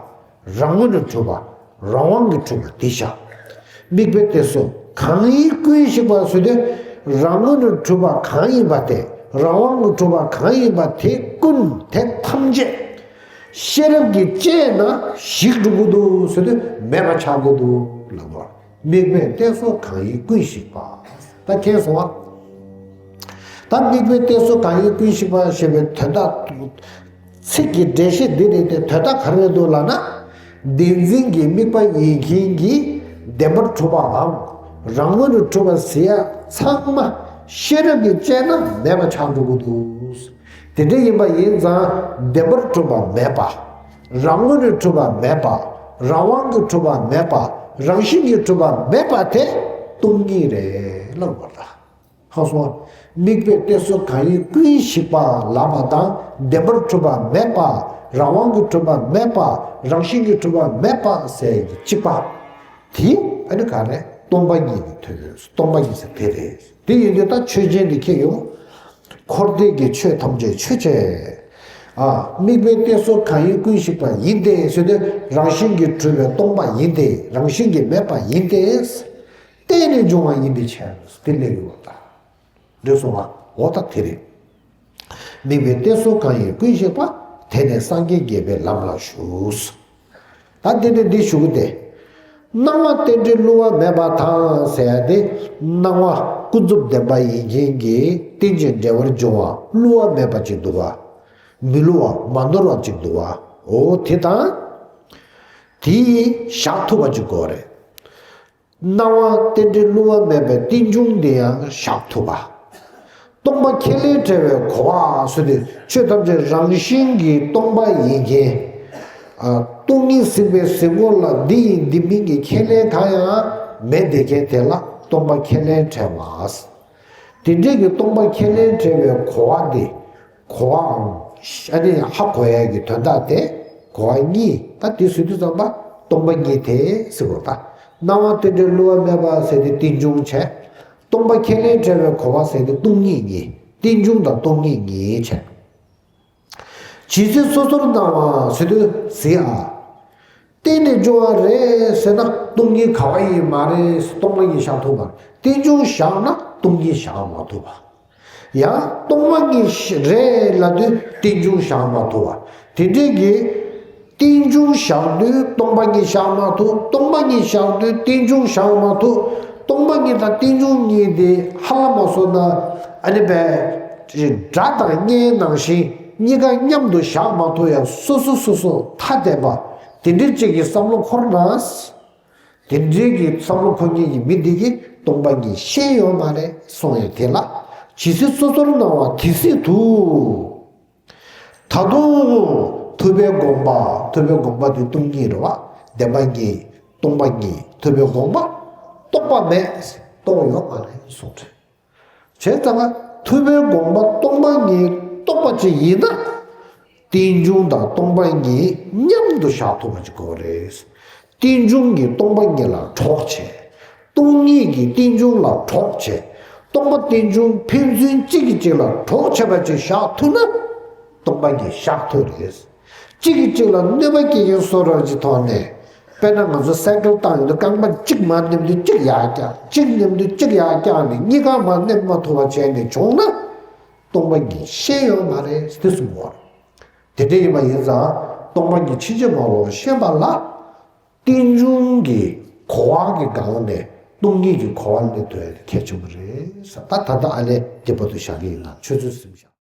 རང་ངོས་ནས་གྲུབ་པ། རང་དབང་གིས་གྲུབ་པ་དེ་བཞག་དམིགས་པའི་གཏད་སོ་གང་ཡིན་ཀུན་ཞིག་པ་ཟེར་དུས། རང་ངོས་ནས་གྲུབ་པ་གང་ཡིན་པ་དེ། རང་དབང་གིས་གྲུབ་པ་གང་ཡིན་པ་དེ་ཀུན། དེ་ཐམས་ཅད་ཤེས་རབ་ཀྱིས་དཔྱད་ན་ཞིག་འགྲོ་གི་འདུག་ཟེར་དུས། མེད་པ་ཆགས་ཀྱི་འདུག་ལབ་པ། དམིགས་པའི་གཏད་སོ་གང་ཡིན་ཀུན་ཞིག་པ། ད་མཁྱེན་སོང་ང་། ད་དམིགས་པའི་གཏད་སོ་གང་ཡིན་ཀུན་ཞིག་པ་ཞེས་པའི་དོན་དག་ཚིག་གི་འགྲེལ་བཤད་འདི་རེད་དེ། དོན་དག་ག་རེ་འདུག་ལབ་ན། བདེན་འཛིན་གྱི་དམིགས་པ་ཡིན་མཁན་གྱིས་བདེན་པར་གྲུབ་པའམ་རང་ངོས་ནས་གྲུབ་པ་ཟེར་ཡག་ཚང་མ་ཤེས་རབ་ཀྱིས་དཔྱད་ན་མེད་པ་ཆགས་འགྲོ་གི་འདུག་དེ་འདྲ་ཡིན་པ་ཡིན་ཙང་། བདེན་པར་གྲུབ་པ་མེད་པ། རང་ངོས་ནས་གྲུབ་པ་མེད་པ། རང་དབང་གིས་གྲུབ་པ་མེད་པ། རང་བཞིན་གྱིས་གྲུབ་པ་མེད་པ་དེ་སྟོང་ཉིད་རེད་ལབ་པ་རེད། ཧ་སོང་། དམིགས་པའི་གཏད་སོ་གང་ཡིན་ཀུན་ཞིག་པ་ལབ་པ་དང་། བདེན་པར་གྲུབ་པ་མེད་པ། རང་དབང་གིས་གྲུབ་པ་མེད་པ། རང་བཞིན་གྱིས་གྲུབ་པ་མེད་པ་ཟེར་གྱི་གཅིག་པ། དེ་ཨ་ནི་ག་རེ། སྟོང་པ་ཉིད་ཀྱི་དོན་ཡོད། སྟོང་པ་ཉིད་ཟེར་དེ་རེད། དེ་ཡིན་དུས་ད་ཆོས་ཅན་དེ་ཁྱེད་ཡོང་། འཁོར་འདས་ཀྱི་ཆོས་ཐམས་ཅད་ཆོས་ཅན། ཨ། དམིགས་པའི་གཏད་སོ་གང་ཡིན་ཀུན་ཞིག་པ་ཡིན་ཏེ་ཟེར་དུས། རང་བཞིན་གྱིས་གྲུབ་པའི་སྟོང་པ་ཡིན་ཏེ། རང་བཞིན་གྱིས་མེད་པ་ཡིན་ཏེ། བརྟེན་ནས་འབྱུང་བ་ཡིན་པའི་ཕྱིར། དེ་སླེབས་ཡོད་པ་དང་། འདོད་སོང་བ། འོ་ད་དེ་རེད། དམིགས་པའི་གཏད་སོ་གང་ཡིན་ཀུན་ཞིག་པ། དེ་ནི་སངས་རྒྱས་དགྱེས་པའི་ལམ་ལ་ཞུགས། ད་འདི་ནས་འདི་ཞུ་གི་སྟེ། སྣང་བ་རྟེན་འབྲེལ་བསླུ་བ་མེད་པ་དང་ཟེར་ཡག་དེ། སྣང་བ་ཀུན་རྫོབ་བདེན་པ་ཡིན་མཁན་གྱི་རྟེན་ཅིང་འབྲེལ་བར་འབྱུང་བ་བསླུ་བ་མེད་པ་ཅིག་འདུག་ག་མི་བསླུ་བ་མ་ནོར་བ་ཅིག་འདུག་ག་འོ་དེ་དང་། དེ་བཞག་ཐུབ་པ་ཅིག་དགོས་རེད། སྣང་བ་རྟེན་འབྲེལ་བསླུ་བ་མེད་པའི་རྟེན་འབྱུང་དེ་ཡང་བཞག་ཐུབ་པ། སྟོང་པ་ཁས་ལེན་བྲལ་བའི་གོ་བ་ཟེར་དུས། ཆོས་ཐམས་ཅད་རང་བཞིན་གྱིས་སྟོང་པ་ཡིན་མཁན། ཨ། སྟོང་ཉིད་ཟིན་པའི་གཟིགས་ངོ་ལ་འདི་ཡིན་འདི་མིན་གྱི་ཁས་ལེན་གང་ཡང་མེད་བསྡད་མཁན་དེ་ལ་སྟོང་པ་ཁས་ལེན་བྲལ་བ། དེ་འདྲའི་གི་སྟོང་པ་ཁས་ལེན་བྲལ་བའི་གོ་བ་འདི། གོ་བའམ། ཨ་ནི་ཧ་གོ་ཡག་གི་དོན་དག་དེ། གོ་བ་གཉིས། ད་དེ་ཟེར་དུས་ཙམ་པ་སྟོང་པ་ཉིད་དེ་ཟེར་བ་དང་། སྣང་བ་རྟེན་འབྲེལ་བསླུ་བ་མེད་པ་ཟེར་དེ་རྟེན་འབྱུང་བྱས། སྟོང་པ་ཁས་ལེན་བྲལ་བའི་གོ་བ་ཟེར་དེ་སྟོང་ཉིད་གཉིས། རྟེན་འབྱུང་དང་སྟོང་ཉིད་གཉིས་བྱས། ཇི་སྲིད་སོ་སོར་སྣང་བ་ཟེར་དུས་ཟེར་ཨ། བརྟེན་ནས་འབྱུང་བ་རེད་ཟེར་ན་སྟོང་ཉིད་ག་བ་ཡིན་མ་རེད། སྟོང་པ་ཉིད་བཞག་ཐུབ་པ། རྟེན་འབྱུང་བཞག་ན་སྟོང་ཉིད་བཞག་མ་ཐུབ་པ། ཡང་སྟོང་པ་ཉིད་རེད་ལབ་དུས་རྟེན་འབྱུང་བཞག་མ་ཐུབ་པ། དེ་འདྲའི་གི་རྟེན་འབྱུང་བཞག་དུས་སྟོང་པ་ཉིད་བཞག་མ་ཐུབ། སྟོང་པ་ཉིད་བཞག་དུས་རྟེན་འབྱུང་བཞག་མ་ཐུབ། སྟོང་པ་ཉིད་དང་རྟེན་འབྱུང་གཉིས་དེ་ཧ་ལམ་མ་སོང་ན། ཨ་ནི་བས། སྒྲ་དང་བརྙན་ནང་བཞིན་གཉིས་ཀ་མཉམ་དུ་བཞག་མ་ཐུབ་ཡང་། སོ་སོ་སོ་སོ་ཐ་དད་པ་དེ་འདྲའི་གཅིག་གི་བསམ་བློ་འཁོར་ན། དེ་འདྲའི་གི་བསམ་བློ་འཁོར་མཁན་གྱི་མི་འདི་གིས་སྟོང་པ་ཉིད་ཤེས་ཡོད་མ་རེད་གསུངས་ཡོད་དེ་ལ། ཇི་སྲིད་སོ་སོར་སྣང་བ་དེ་སྲིད་དུ། ད་དུང་ཐུབ་པའི་དགོངས་པ། ཐུབ་པའི་དགོངས་པ་དེ་སྟོང་ཉིད་རེད་བ། བདེན་པ་གཉིས། སྟོང་པ་ཉིད། ཐུབ་པའི་དགོངས་པ། རྟོགས་པ་མེད། རྟོགས་ཡོད་མ་རེད་གསུངས་རེད། བྱས་ཙང་ཐུབ་པའི་དགོངས་པ་སྟོང་པ་ཉིད་རྟོགས་པ་ཅིག་ཡིན་ན། རྟེན་འབྱུང་དང་སྟོང་པ་ཉིད་མཉམ་དུ་བཞག་ཐུབ་པ་ཅིག་དགོས་རེད། རྟེན་འབྱུང་གིས་སྟོང་པ་ཉིད་ལ་གྲོགས་བྱེད། སྟོང་ཉིད་ཀྱིས་རྟེན་འབྱུང་ལ་གྲོགས་བྱེད། སྟོང་པ་རྟེན་འབྱུང་ཕན་ཚུན་གཅིག་གིས་གཅིག་ལ་གྲོགས་བྱེད་པ་ཅིག་བཞག་ཐུབ་ན། སྟོང་པ་ཉིད་བཞག་ཐུབ་རེད། གཅིག་གིས་གཅིག་ལ་གནོད་པ་སྐྱེལ་མཁན་བཟོ་འདྲ་གྱི་ཐོག་ནས། དཔེར་ན་ང་ཚོ་སའི་ཀལ་བཏང་ཡོང་དུས་རྐང་པ་གཅིག་མར་མནན་དུས་གཅིག་ཡར་བཀྱག་གཅིག་མནན་དུས་གཅིག་ཡར་བཀྱག་ནས་གཉིས་ཀ་མར་མནན་མ་ཐུབ་པ་བྱས་ནས་བྱུང་ན། སྟོང་པ་ཉིད་ཤེས་ཡོད་མ་རེད་དེ་གསུངས་པ་རེད། དེ་འདྲ་ཡིན་པ་ཡིན་ཙང་སྟོང་པ་ཉིད་ཕྱིན་ཅི་མ་ལོག་ཤེས་པ་ལ། རྟེན་འབྱུང་གི་གོ་བ་གི་སྒང་ནས་སྟོང་ཉིད་ཀྱི་གོ་བ་སླེབས་ཐུབ་ཡ་དེ་གལ་ཆེན་པོ་རེད་ཟེར། ད་ད་ལྟ་ཨ་ནི་འདི་བར་དུ་བཞག་གི་ཡིན་ལ། ཆུ་ཚོད་ཟིན་བཞག